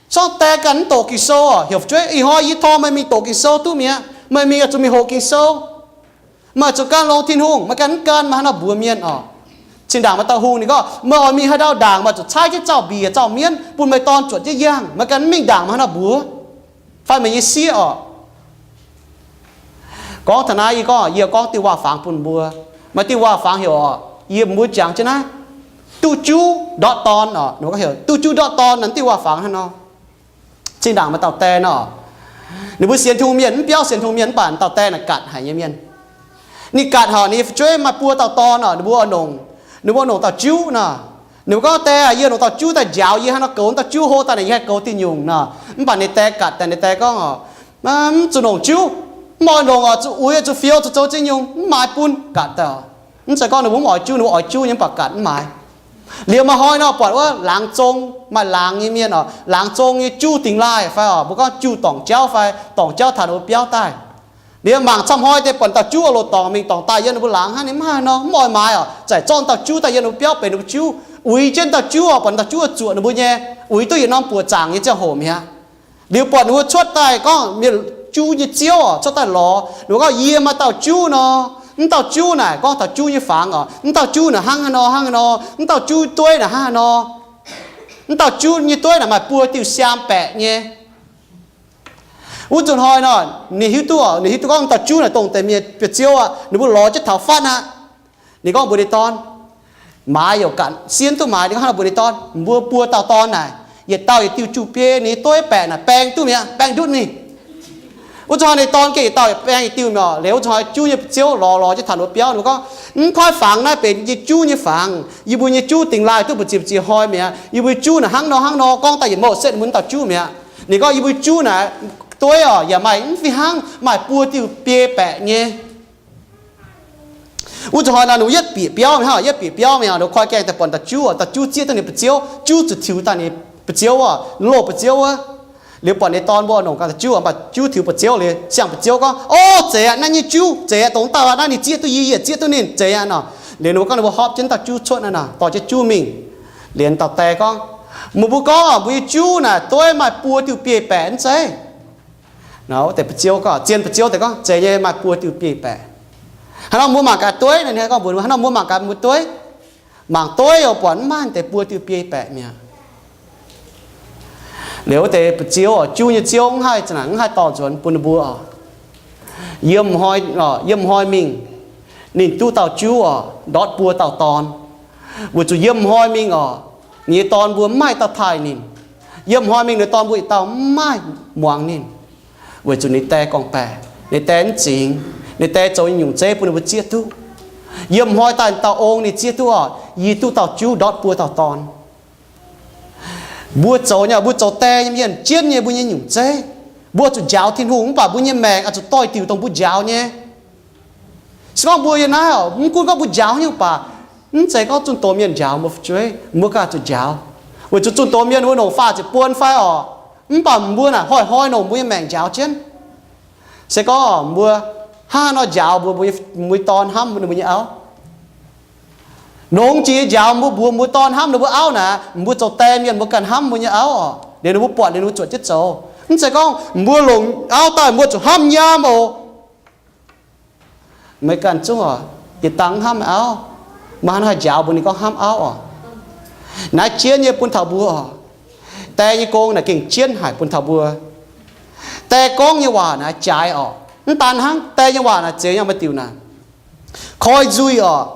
Sorng die ganh mv doqc Ging-Sou oc. Heuc fu'jueiv, ih hnoi yie tor meih mingh doqc Ging-Sou duqv mi'aqv. Meih mingh oix zuqc mingh hoqc Ging-Sou. Meih zuqc gan longx Tin-Hungh, meih ganh mv gan, meih haaix nor mbuox mienh oc? Zinh ndaangc maaih dauh hungh ninh gorngv, meih oix mingh haaix ndau ndaangc, meih zuqc caaiv jienv zauh mbiec zauh mienv bun meih dorn zuotc jienv yangh. Meih ganh mv mingh ndaangc, meih haaix nor mbuox? Fai meih nyei sieqv oc. Gorngv taux naaiv yie gorngv, yie gorngv diuh waac-fangx bun mbuo. Maaih diuh waac-fangx heuc oc, yie mbuo jangx jienv naaiv, duqv juv ndortv dorn oc. Ninh mbuo gorngv heuc duqv juv ndortv dorn naaiv diuh waac-fangx hnangv nor. Zinh ndaangc maaih dauh die nor, ninh mbuo sienx Tin-Hungh mienh, mv biauv sienx Tin-Hungh mienh, mv baac dauh die naaic gatc haic nyei mienh. Ninh gatc horc ninh nyei fu'jueiv maaih buo dauh dorn oc. Ninh mbuo oix longc, ninh mbuo longc dauh juv nor. Ninh mbuo gorngv, die aah, yie longc dauh juv daaih njaaux yie hnangv nor, goux dauh juv hlo daaih naaic yie haih goux diuh nyungc nor. Mv baac ninh die gatc daaih, ninh die gorngv oc, mv zuqc longc juv, mv oix longc oc, zuqc uix, zuqc fioux, zuqc zoux ziex nyungc mv maaiz bun, gatc daaih oc. Mv zeiz gorngv ninh mbuo mv oix juv, ninh mbuo oix juv nyei mv baac gatc mv maaiz. Liuz maaih hnoi nor buatc wuov laangz zong, maaih laangz nyei mienh oc, laangz zong nyei juv dingx laaih fai oc, mbuo gorngv juv dorngc jauv fai dorngc jauv taux ninh mbuo biauv daaih. Liuz mangc camv hnoi deix buatc dauh juv oix loz-dorngc mingh dorngc daaih yiem ninh mbuo laangz hnangv, ninh mv haih nor, mv oix maaiz oc, zaqc zorqv dauh juv daaih yiem ninh mbuo biauv benx ninh mbuo juv, uix jienv dauh juv oc, buatc dauh juv zuoqc ninh mbuo nyei, uix duqv yietc norm buoqc zaangc nyei ziangh hoc mi'aqv. Liuz buatc ninh mbuo cuotv daaih gorngv mienh juv nyei ziouv oc, cuotv daaih lorz ninh mbuo gorngv, yie maaih dauh juv nor. Mv dauh juv naaic gorngv taux juv nyei fangx oc, mv dauh juv naaic hnangv haaix nor hnangv haaix nor, mv dauh juv dueiv naaic hnangv haaix nor. Mv dauh juv nyei dueiv naaic maaih buo diuh siaam baeqc nyei. Wuov zuqc hnoi nor, ninh hiuv duqv, ninh hiuv duqv gorngv dauh juv naaic dongh deix mienh biauv-ziouv aqv. Ninh mbuo lorz jienv taux fatv aqv. Ninh gorngv mbuox ninh dorn, maaiz youc ganh sienv duqv maaiz. Ninh gorngv hnangv nor mbuox ninh dorn, mbuo buo dauh dorn naaic, yietc dauh yietc diuh juv biei, ninh dueiv baeqc naaic baeng duqv mi'aqv, baeng ndutv ninh. Wuov zuqc hnoi ninh dorn gengh yietc dauh baeng yietc diuh mi'aqv. Liuz wuov zuqc hnoi juv nyei biauv-ziouv lorz lorz jienv taux ninh mbuo biauv, ninh gorngv, mv koi fangx naaiv benx yie juv nyei fangx. Yie mbuo nyei juv dingx laaih duqv mbu'ziex mbu'ziex hnoi mi'aqv. Yie mbuo juv naaic hnangv nor hnangv nor, gorngv daaih yietc mouc setv mbuo dauh juv mi'aqv. Ninh gorngv yie mbuo juv naaic dueiv oc, yaac maaih mv fih hnangv, maaih buo diuh biei baeqc nyei. Wuov zuqc hnoi nor ninh mbuo yietv bieqc biauv mi'aqv, yietv bieqc biauv mi'aqv, ninh koi gaengh daaih buatc dauh juv, dauh juv zieqv duqv ninh biauv-ziouv, juv zuqc tiux daaih ninh biauv-ziouv oc, loz biauv-ziouv wuov. Liuz buatc ninh dorn mbuo longc ganh dauh juv, mv baac juv tiux biauv-ziouv liuz, siang biauv-ziouv gorngv, orv, zeiz aqv, naaiv nyei juv zeiz aqv, dongh dauh aqv, naaiv ninh zieqv duqv yie, yie zieqv duqv ninh, zeiz aqv nor. Liuz ninh mbuo gorngv ninh mbuo hopv jienv dauh juv cuotv naaiv nor, dorh jienv juv mingh. Liuz dauh die gorngv, meih mbuo gorngv oc, mbuo nyei juv naaic dueiv maaih buo diuh biei baeqc mv zeiz? Wuov deix biauv-ziouv gorngv, zien biauv-ziouv deix gorngv, zeiz nyei, maaih buo diuh biei baeqc. Hnangv nor mbuo mangc gaax dueiv, ninh gorngv mbuox, hnangv nor mbuo mangc gaax mbuo dueiv, mangc dueiv oc, buatc mv maaih deix buo diuh biei baeqc mi'aqv. Liuz wuov deix biauv-ziouv oc, juv nyei ziouv mv haih, mv haih dorh nzuonx bun ninh mbuo oc. Yiem, yiem hnoi mingh, ninh duqv dauh juv oc, ndortv buo dauh dorn. Weic zuqc yiem hnoi mingh oc, ninh nyei dorn mbuo mv maaih dauh taaih ninh. Yiem hnoi mingh ninh dorn mbuo yietc dauh mv maaih muangx ninh. Weic zuqc ninh die gorngv-baeqc, ninh die mv zingx, ninh die zoux nyei nyungc zeiv bun ninh mbuo zieqv duqv. Yiem hnoi daaih dauh ong ninh zieqv duqv oc, yie duqv dauh juv ndortv buo dauh dorn. Mbuo zoux nyei, mbuo zoux die nyei mienh jienv nyei mbuo nyei nyungc zeiv. Mbuo zuqc njaaux Tin-Hungh, mv baac mbuo nyei maengc oix zuqc doix-diuc dongh mbuo njaaux nyei. Se gorngv mbuo yiem naaiv oc, mv gunv gorngv mbuo njaaux nyei mv baac, mv zeiz gorngv zunh doz mienh njaaux mbuo fu'jueiv, mbuo ganh zuqc njaaux. Weic zuqc zunh doz mienh mbuo longc faah ziepc buon fai oc, mv baac mbuo naaic hnoi-hnoi longc mbuo nyei maengc njaaux jienv. Se gorngv mbuo hnangv haaix nor njaaux mbuo, mbuo nyei dorn hnamv ninh mbuo nyei auv. Longx jiex njaaux mbuo mbuox mbuo dorn hnamv ninh mbuo auv naaic, mbuo zoux die mienh mbuo ganh hnamv mbuo nyei auv oc. Liuz ninh mbuo buatc liuz ninh mbuo zuotc jienv zoux. Mv zeiz gorngv mbuo longc auv daaih mbuo zuqc hnamv nyaam oc. Meih ganh zungv oc, yietc dangh mv hnamv meih auv, meih hnangv haaix njaaux mbuox ninh gorngv hnamv auv oc? Naaiv jienv nyei bun taux mbuo oc. Die nyei gong naaic gengh jienv haic bun taux mbuo. Die gorngv nyei waac naaic jaaix oc. Mv daan hnangv, die nyei waac naaic zeix nyei maaih diuc naaic. Koi nzuih oc.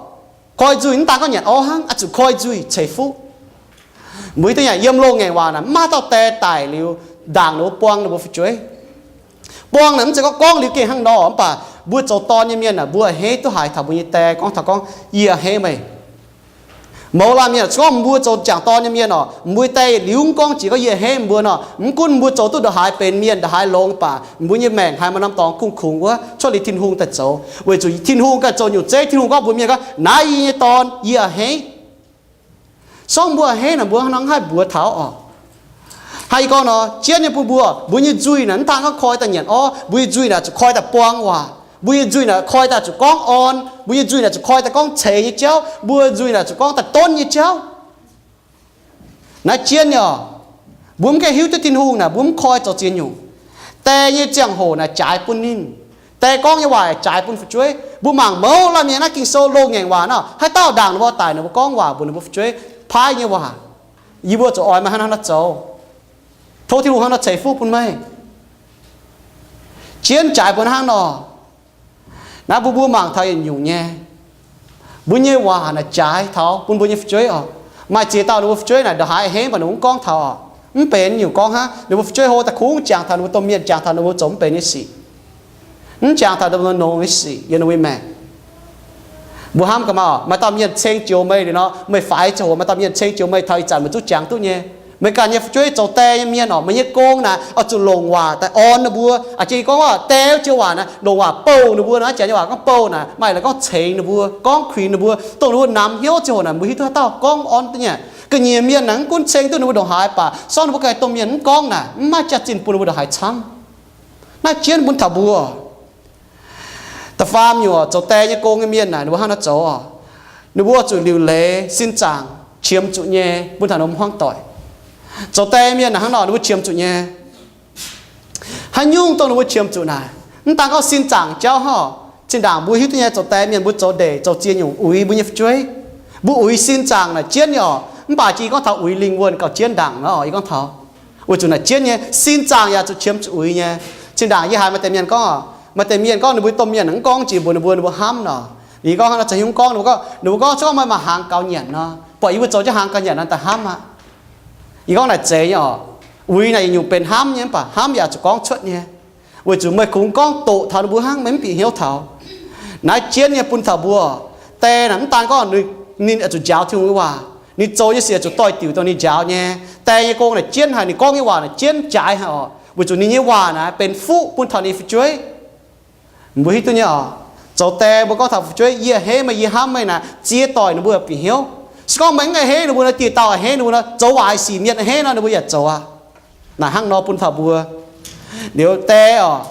Koi nzuih mv daan gorngv nyanc orv hnangv, oix zuqc koi nzuih ceix fuqv. Mbuo hiuv duqv nyei, yiem loz-ngaengc waac naaic mv maaih dauh die daic liuz ndaangc ninh mbuo buang ninh mbuo fu'jueiv. Buang naaic mv zeiz gorngv gorngv liuz gengh hnangv nor, mv baac mbuo zoux dorn nyei mienh naaic, mbuo a'hneiv duqv haiz taux mbuo nyei die gorngv taux gorngv, yie a'hneiv meih. Mouz laanh mienh se gorngv mbuo zoux jangc dorn nyei mienh oc, mbuo die liuz mv gorngv jiex gorngv yie a'hneiv mbuo nor, mv gunv mbuo zoux duqv ndongc haaix benx mienh, ndongc haaix longx, mv baac mbuo nyei maengc haiz maaih norm dorngx kungx-kungx wuov cuotv liuz Tin-Hungh daaih zoux. Weic zuqc Tin-Hungh ganh zoux nyungc zeiv, Tin-Hungh gorngv mbuox mienh gorngv, naaiv yie nyei dorn, yie a'hneiv. Sorng mbuo a'hneiv naaic, mbuo hnangv haih mbuox taux oc. Hnangv yie gorngv nor, jienv nyei bun mbuo, mbuo nyei nzuih naaic mv daan gorngv koi daaih nyanc orv, mbuo nyei nzuih naaic zuqc koi daaih buang waac. Mbuo nyei nzuih naaic koi daaih zuqc gorngv orn. Mbuo nyei nzuih naaic zuqc koi daaih gorngv ceix nyei jauv. Mbuo nzuih naaic zuqc gorngv daaih donv nyei jauv. Naaiv jienv nyei oc. Mbuo mv gaengh hiuv duqv Tin-Hungh naaic, mbuo mv koi zoux ziex nyungc. Die nyei ziangh hoc naaic jaaix bun ninh. Die gorngv nyei waac jaaix bun fu'jueiv. Mbuo mangc mouz laanh mienh naaiv Ging-Sou loz-ngaengc waac nor, haaix dauh ndaangc ninh mbuo daic, ninh mbuo gorngv waac mbuox ninh mbuo fu'jueiv paaiv nyei waac. Yie mbuo zuqc oix meih hnangv naaiv nor zoux. Tov Tin-Hungh hnangv nor ceix fuqv bun meih. Jienv jaaix bun hnangv nor. Naaiv mbuo mbuo mangc taux yietc nyungc nyei. Mbuo nyei waac naaic jaaix taux bun mbuo nyei fu'jueiv oc. Maaih ziex dauh ninh mbuo fu'jueiv naaic ndongc haaix hei mv baac ninh mbuo mv gorngv taux oc. Mv benx nyungc gorngv hnangv ninh mbuo fu'jueiv hlo daaih kungx jangx taux ninh mbuo domh mienh, jangx taux ninh mbuo zoux mv benx nyei sic, mv jangx taux ninh mbuo nongx nyei sic yiem ninh mbuo nyei maengc. Mbuo hnamv gaax maah, maaih dauh mienh ceng joux meih liuz nor, meih faix ziangh hoc maaih dauh mienh ceng joux meih taux ih zanc meih zungv jangx duqv nyei. Meih ganh nyei fu'jueiv zoux die nyei mienh oc, meih nyei gong naaic oix zuqc longc waac daaih orn ninh mbuo. A'jang yie gorngv oc, die joux waac naaic longc waac bouh ninh mbuo nor, jaax nyei waac gorngv bouh naaic maaih la'gorngv cengx ninh mbuo, gorngv kuinx ninh mbuo, dongh ninh mbuo namx hnyouv ziangh hoc naaic mbuo hiuv duqv haaix dauh gorngv orn duqv nyei. Ga'nyiec mienh naaic mv gunv ceng duqv ninh mbuo ndongc haaix baac sorng ninh mbuo ganh domh mienh mv gorngv naaic mv maaih jaax-zinh bun ninh mbuo ndongc haaix camv. Naaiv jienv bun taux mbuo. Da'faam nyungc oc, zoux die nyei gong nyei mienh naaic ninh mbuo hnangv naaiv zoux oc. Ninh mbuo zuqc liuc leiz sin zaangc qiemx zuqc nyei bun taux ninh mbuo hmuangv doic. Zoux die mienh naaic hnangv nor ninh mbuo qiemx zuqc nyei. Haaix nyungc dongh ninh mbuo qiemx zuqc naaic, mv daan gorngv sin zaangc jauv hnangv. Zinh ndaangc mbuo hiuv duqv nyei, zoux die mienh mbuo zoux ndeic zoux ziex nyungc uix mbuo nyei fu'jueiv. Mbuo uix sin zaangc naaic jienv nyei oc, mv baac jiex yie gorngv taux uix lingh wuonh gauh jienv ndaangc nor, yie gorngv taux. Weic zuqc naaic jienv nyei sin zaangc yaac zuqc qiemx zuqc uix nyei. Zinh ndaangc yie haiz maaih deix mienh gorngv, maaih deix mienh gorngv ninh mbuo domh mienh mv gorngv jiex mbuox ninh mbuo, ninh mbuo hnamv nor. Yie gorngv hnangv nor, za'gengh gorngv ninh mbuo gorngv, ninh mbuo gorngv se gorngv meih maaih hnaangx gaux nyanc nor, buatc yie mbuo zoux jienv hnaangx gaux nyanc nor daaih hnamv aqv. Yie gorngv naaic zeiz nyei oc. Uix naaic yietc nyungc benx hnamv nyei, mv baac hnamv yaac zuqc gorngv cuotv nyei. Weic zuqc meih kungx gorngv doqc taux ninh mbuo hnangv, meih mv bieqc hnyouv taux. Naaiv jienv nyei bun taux mbuo. Die naaic mv daan gorngv ninh oix zuqc njaaux Tin-Hungh nyei waac, ninh zoux nyei sic oix zuqc doix-diuc dongh ninh njaaux nyei. Die nyei gong naaic jienv haic, ninh gorngv nyei waac naaic jienv jaaix haic oc, weic zuqc ninh nyei waac naaic benx fuqv bun taux ninh fu'jueiv. Mbuo hiuv duqv nyei oc. Zoux die mbuo gorngv taux fu'jueiv, yie a'hneiv meih, yie hnamv meih naaic, ziex doic ninh mbuo bieqc hnyouv. Se gorngv meih mv a'hneiv ninh mbuo nor, dieh dauh a'hneiv ninh mbuo nor, zoux waaic sic mienh a'hneiv nor, ninh mbuo yaac zoux aqv. Naaic hnangv nor bun taux mbuo. Liuz die oc,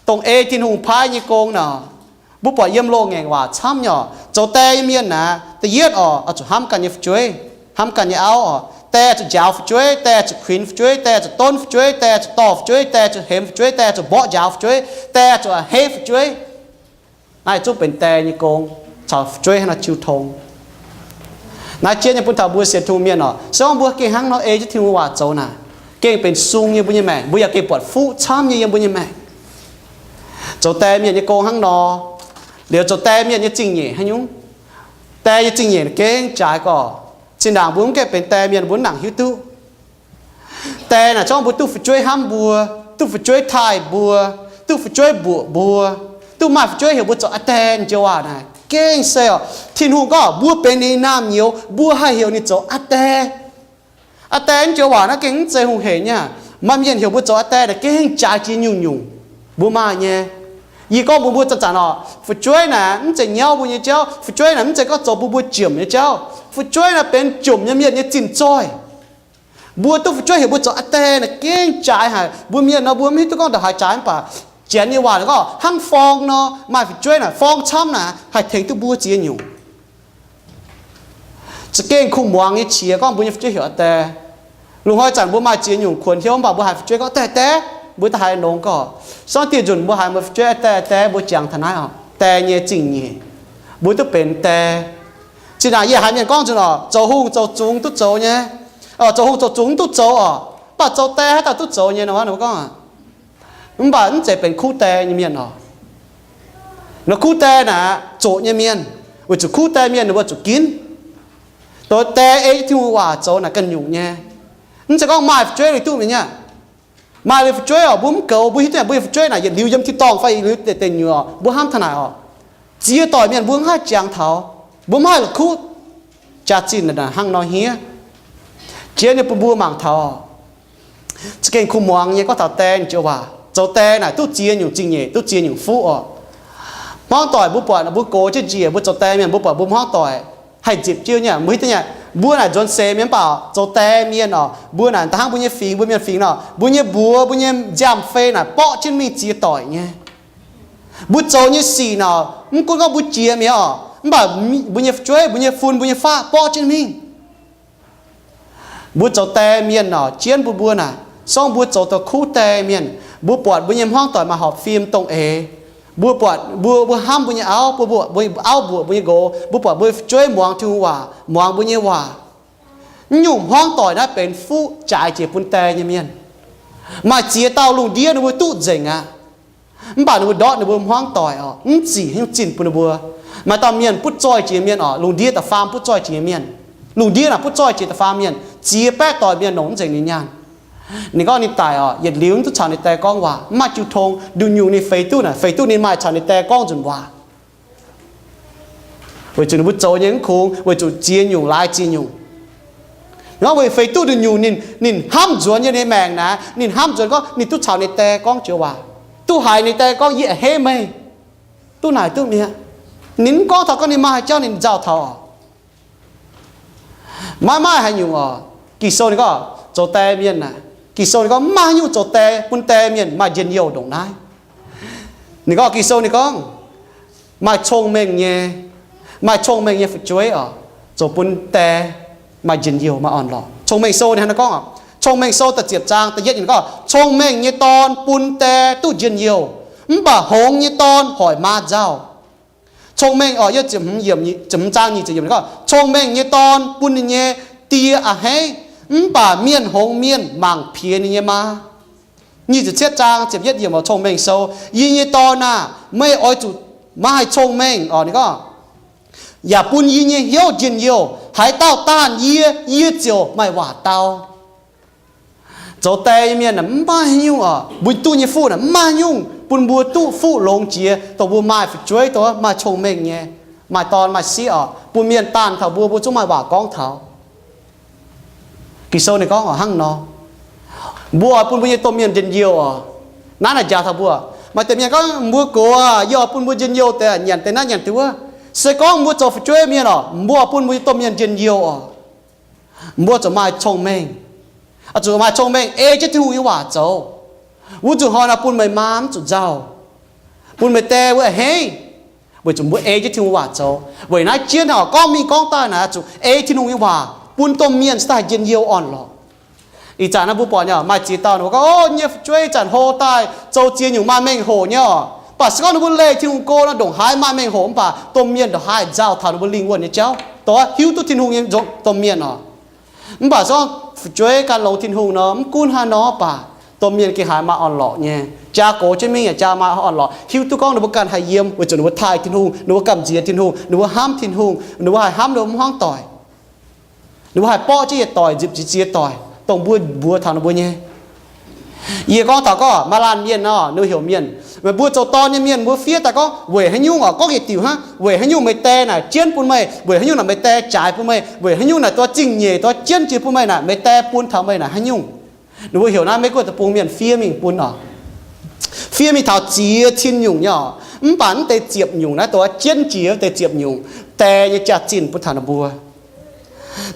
dongh ei Tin-Hungh paaiv nyei gong naaic, mbuo buatc yiem loz-ngaengc waac camv nyei oc. Zoux die nyei mienh naaic, da'yietv oc, oix zuqc hnamv ganh nyei fu'jueiv, hnamv ganh nyei auv oc. Die zuqc njaaux fu'jueiv, die zuqc kuinx fu'jueiv, die zuqc donv fu'jueiv, die zuqc dorh fu'jueiv, die zuqc hemx fu'jueiv, die zuqc mborqv njaaux fu'jueiv, die zuqc a'hneiv fu'jueiv. Naaiv zungv benx die nyei gong, caux fu'jueiv hnangv nor jiu tong. Naaiv jienv nyei bun taux mbuo sienx Tin-Hungh mienh oc, se gorngv mbuo gengh hnangv nor ei jienv Tin-Hungh waac zoux naaic, gengh benx sung nyei mbuo nyei maengc, mbuo yaac gengh buatc fuqv camv nyei yiem mbuo nyei maengc. Zoux die mienh nyei gong hnangv nor. Liuz zoux die mienh nyei zingh nyeic haaix nyungc? Die nyei zingh nyeic gengh jaaix gorqv. Zinh ndaangc mbuo mv gaengh benx die mienh mbuo mv nangc hiuv duqv. Die naaic zorngv mbuo duqv fu'jueiv hnamv mbuo, duqv fu'jueiv taaih mbuo, duqv fu'jueiv mbuoqc mbuo, duqv maaih fu'jueiv heuc mbuo zoux aa die nyei joux waac naaic gengh se oc. Tin-Hungh gorngv mbuo benx ninh nyei naamh nyouz, mbuo haih heuc ninh zoux aa die. Aa die nyei joux waac naaiv gengh mv zeiz hungh hec nyei. Maaih mienh heuc mbuo zoux aa die naaic gengh jaaix jiex nyungc-nyungc. Mbuo maaih nyei. Yie gorngv mbuox mbuo zanc-zanc oc, fu'jueiv naaic mv zeiz nyauv mbuo nyei jauv. Fu'jueiv naaic mv zeiz gorngv zoux bun mbuo jomc nyei jauv. Fu'jueiv naaic benx jomc nyei mienh nyei zinh zoih. Mbuo duqv fu'jueiv heuc mbuo zoux aa die naaic gengh jaaix haic. Mbuo mienh nor mbuo mv hiuv duqv gorngv ndongc haaix jaaix, mv baac Janx nyei waac gorngv hnangv forng nor, maaih fu'jueiv naaic forng camv naaic haih tengx duqv mbuo ziex nyungc. Za'gengh kuh muangx nyei qiex gorngv mbuo nyei fu'jueiv heuc aa die. Lungh hnoi zanc mbuo maaih ziex nyungc kuonx hnyouv, mv baac mbuo haiz fu'jueiv gorngv die die, mbuo da'haiz nongx gorqv. Sorng dieh nzunc mbuo haiz mbuo fu'jueiv die die, mbuo jangx taux naaiv oc, die nyei zingh nyeic. Mbuo duqv benx die. Zinh ndaangc yie haiz mienh gorngv nzunc oc, zoux hungh zoux zungx duqv zoux nyei. Zoux hungh zoux zungx mv duqv zoux oc, mv baac zoux die haaix dauh duqv zoux nyei nor, ninh mbuo gorngv. Mv baac mv zeiz benx kuv die nyei mienh oc. Nor kuv die naaic zoqc nyei mienh, weic zuqc kuv die mienh ninh mbuo zuqc ginv. Dongh die ei Tin-Hungh waac zoux naaic ganh nyungc nyei. Mv zeiz gorngv maaih fu'jueiv liuz duqv mienh nyei. Maaih liuz fu'jueiv oc, mbuo mv goux, mbuo hiuv duqv mbuo nyei fu'jueiv naaic yietc liuz yiem tin-dorngh fai yietc liuz deic deic nyuoqc, mbuo hnamv taux naaic oc. Ziex doic mienh mbuo mv haih jangx taux, mbuo mv haih la'kuqv. Jaax-zinh hnangv nor hniev. Jienv nyei bun mbuo mangc taux za'gengh kuh muangx nyei gorngv taux die nyei joux waac. Zoux die naaic duqv ziex nyungc zingh nyeic, duqv ziex nyungc fuqv oc. Hmuangv doic mbuo buatc mbuo gox jienv njiec, mbuo zoux die mienh mbuo buatc mbuo hmuangv doic haih nzipc jienv nyei, mbuo hiuv duqv nyei. Mbuo naaic nzuonx seix mienh mv baac zoux die mienh oc, mbuo naaic da'hnangv mbuo nyei fingx, mbuo mienh fingx nor, mbuo nyei mbuox, mbuo nyei nziaamv-fei naaic borqv jienv mingh ziex doic nyei. Mbuo zoux nyei sic nor, mv gunv gorngv mbuo jiex mi'aqv oc, mv baac mbuo nyei fu'jueiv, mbuo nyei fun, mbuo nyei faqv borqv jienv mingh. Mbuo zoux die mienh orqc, jienv mbuo mbuo naaic, sorng mbuo zoux da'kuv die mienh, mbuo buatc mbuo nyei hmuangv doic maaih horpc fim dongh eix, mbuo buatc mbuo, mbuo hnamv mbuo nyei auv, mbuo mbuoqc mbuo auv mbuoqc mbuo nyei nqox, mbuo buatc mbuo fu'jueiv muangx Tin-Hungh waac, muangx mbuo nyei waac. Naaiv nyungc hmuangv doic naaiv benx fuqv jaaix jiex bun die nyei mienh. Maaih ziex dauh lungh ndiev ninh mbuo duqv nzengc aqv. Mv baac ninh mbuo ndortv ninh mbuo hmuangv doic orqc, mv zic haaix nyungc zinh bun ninh mbuo. Maaih dauh mienh butv zoih jiex mienh orqc, lungh ndiev da'faam butv zoih jiex mienh. Lungh ndiev naaic butv zoih jiex da'faam mienh, ziex baeqv doic mienh longc mv nzengc ninh nyaanh. Ninh gorngv ninh daic orqc, yietc liuz mv duqv caux ninh die gorngv waac, mv maaih jiu tong. Nduqc nyungc ninh feix duqv naaic, feix duqv ninh maaih caux ninh die gorngv nzunc waac. Weic zuqc ninh mbuo zoux nyei mv kungx, weic zuqc ziex nyungc laaix ziex nyungc. Nor weic feix duqv nduqc nyungc ninh, ninh hnamv nzuonx nyei, ninh maengc naaic ninh hnamv nzuonx gorngv ninh duqv caux ninh die gorngv joux waac, duqv haiz ninh die gorngv, yie a'hneiv meih duqv naaic duqv mi'aqv. Ninh mv gorngv taux gorngv ninh maaih haaix jauv ninh nzauh taux orqc. Maiv maaih haaix nyungc orqc. Ging-Sou ninh gorngv zoux die mienh aah, Ging-Sou ninh gorngv mv maaih haaix nyungc zoux die, bun die mienh maaih njien-youh ndongc naaiv. Ninh gorngv, Ging-Sou ninh gorngv, maaih cong-mengh nyei, maaih cong-mengh nyei fu'jueiv orqc, zoux bun die maaih njien-youh, maaih orn-lorqc. Cong-Mengh Sou ninh hnangv naaiv gorngv, Cong-Mengh Sou da'ziepc zaang da'yietv ninh gorngv, cong-mengh nyei dorn bun die duqv njien-youh, mv baac hngongx nyei dorn hoic maa nzauh. Cong-mengh orqc, yiem ziepc hmz zaang nyic ziepc yiemc gorngv, cong-mengh nyei dorn bun ninh nyei die a'hneiv, mv baac mienh hngongx mienh mangc piex ninh nyei maa. Nyic ziepc cietv zaang ziepc yietv yiemc, Cong-Mengh Sou, yie nyei dorn aah, meih oix zuqc maaih cong-mengh orqc, ninh gorngv, yaac bun yie nyei hnyouv njien-youh. Haaix dauh daanh yie, yie ziouc maaih waac dau. Zoux die nyei mienh aah, mv maaih haaix nyungc orqc, mbuo duqv nyei fuqv naaic mv maaih haaix nyungc bun mbuo duqv fuqv longx jiex dongh mbuo maaih fu'jueiv, dongh maaih cong-mengh nyei, maaih dorn maaih sieqv orqc, bun mienh daanh taux mbuo, mbuo zungv maaih waac gorngv taux. Ging-Sou ninh gorngv hnangv nor, mbuo oix bun mbuo nyei domh mienh njien-youh orqc. Naaiv naaic njaaux taux mbuo, maaih deix mienh gorngv, mbuo gox aah, yie oix bun mbuo njien-youh deix, nyanc deix naaiv nyanc deix wuov. Se gorngv mbuo zoux fu'jueiv mienh orqc, mbuo oix bun mbuo nyei domh mienh njien-youh orqc, mbuo zuqc maaih cong-mengh. Oix zuqc maaih cong-mengh ei jienv Tin-Hungh nyei waac zoux. Wuov nzunc hnoi naaiv bun meih maa mv zuqc nzauh, bun meih die wuov a'hneiv, weic zuqc mbuo ei jienv Tin-Hungh waac zoux. Weic naaiv jienv orqc, gorngv mingh gorngv daaih naaic zuqc ei Tin-Hungh nyei waac bun domh mienh cingx daaih njien-youh orn-lorqc. Ih zanc naaiv mbuo buatc nyei, maaih ziex dauh ninh mbuo gorngv, o, yie nyei fu'jueiv ih zanc hlo daaih zoux ziex nyungc maaih mengh hoc nyei orqc. Mv baac se gorngv ninh mbuo leih Tin-Hungh go nor ndongc haaix maaih mengh hoc, mv baac domh mienh ndongc haaix nzauh taux ninh mbuo lingh wuonh nyei jauv, dongh hiuv duqv Tin-Hungh nyei nzou-, domh mienh orqc. Mv baac se gorngv fu'jueiv gan longx Tin-Hungh nor, mv gunv haaix nor mv baac domh mienh gengh haiz maaih orn-lorqc nyei. Jaa gox jienv mingh yaac jaa maaih orn-lorqc, hiuv duqv gorngv ninh mbuo ganh haih yiem weic zuqc ninh mbuo taaih Tin-Hungh, ninh mbuo gamh nziex Tin-Hungh, ninh mbuo hnamv Tin-Hungh, ninh mbuo haih hnamv ninh mbuo hmuangv doic. Ninh mbuo haih borqv jienv yietc doic nzipc ziex ziex doic, dongh mbuo mbuox taux ninh mbuo nyei. Yie gorngv taux gorngv maaih laanh mienh nor, ninh heuc mienh, meih mbuo zoux dorn nyei mienh mbuo fiev daaih gorngv, weic haaix nyungc orqc, gorngv yietc diuc hnangv, weic haaix nyungc meih die naaic jienv bun meih, weic haaix nyungc naaic meih die jaaix bun meih, weic haaix nyungc naaic dongh zingh nyeic dongh jienv jiex bun meih naaic, meih die bun taux meih naaic haaix nyungc? Ninh mbuo heuc naaiv Meiv-Guoqv deic-bung mienh fiev mingh bun orqc. Fiev mingh taux ziex cin nyungc nyei orqc. Mv baac mv deix ziepc nyungc naaiv dongh jienv jiex wuov deix ziepc nyungc, die nyei jaax-zinh bun taux ninh mbuo.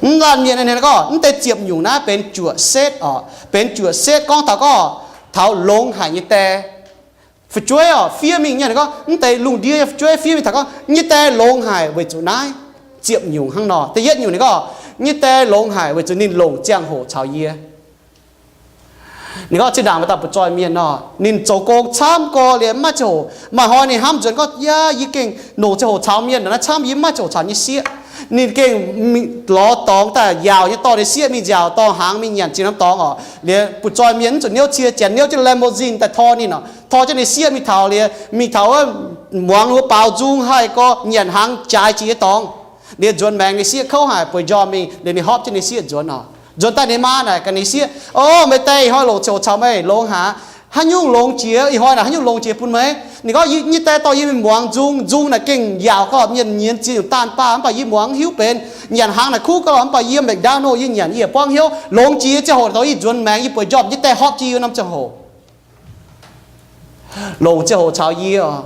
Mv laanh mienh gorngv mv deix ziepc nyungc naaiv benx juoqc setv orqc, benx juoqc setv gorngv taux gorngv taux longx haic nyei die. Fu'jueiv orqc, fiev mingh nyei gorngv mv deix lungh ndiev nyei fu'jueiv fiev mingh taux gorngv nyei die longx haic weic zuqc naaiv ziepc nyungc hnangv nor. Da'yietv nyungc ninh gorngv nyei die longx haic weic zuqc ninh longc ziangh hoc caux yie. Ninh gorngv zinh ndaangc maaih dauh butv-zoih mienh nor, ninh zoux gong camv gorx liuz mv maaih ziangh hoc. Maaih hnoi ninh hnamv nzuonx gorngv, yaac yie gengh longc ziangh hoc caux mienh naaiv camv, yie mv maaih ziangh hoc caux nyei sieqv. Ninh gengh lorz dorngx daaih yaauc nyei dorh ninh sieqv mingh nziaauc dorngh hnaangx mingh nyanc zinh norm dorngx orqc. Liuz butv-zoih mienh mv zuqc niouv cie, janx niouv jienv limousine daaih tor ninh orqc, tor jienv ninh sieqv mingh taux liuz, mingh taux wuov muangx wuov baaux nzung haih gorx nyanc hnaangx jaaix jiex nyei dorngx. Liuz nzuonx maengx ninh sieqv kouv haic bueix njormh mingh, liuz ninh hopv jienv ninh sieqv nzuonx orqc. Nzuonx daaih ninh maa naaic gaax ninh sieqv, o, meih die, ih hnoi longc ziangh hoc caux meih longx haic. Haaix nyungc longx jiex, ih hnoi naaic haaix nyungc longx jiex bun meih? Ninh gorngv, nyei die dorh yie mingh muangx nzung, nzung naaic gengh yaauc gorqv mienh nyienz ziex nyungc daanh baac mv baac yie muangx mv hiuv benx. Nyanc hnaangx naaic kuv gorqv mv baac yiem McDonald yie nyanc yie yaac buangv hnyouv. Longx jiex ziangh hoc dorh yie nzuonx maengx yie bueix njormh, nyei die hopv jienv yie norm ziangh hoc. Longc ziangh hoc caux yie orqc.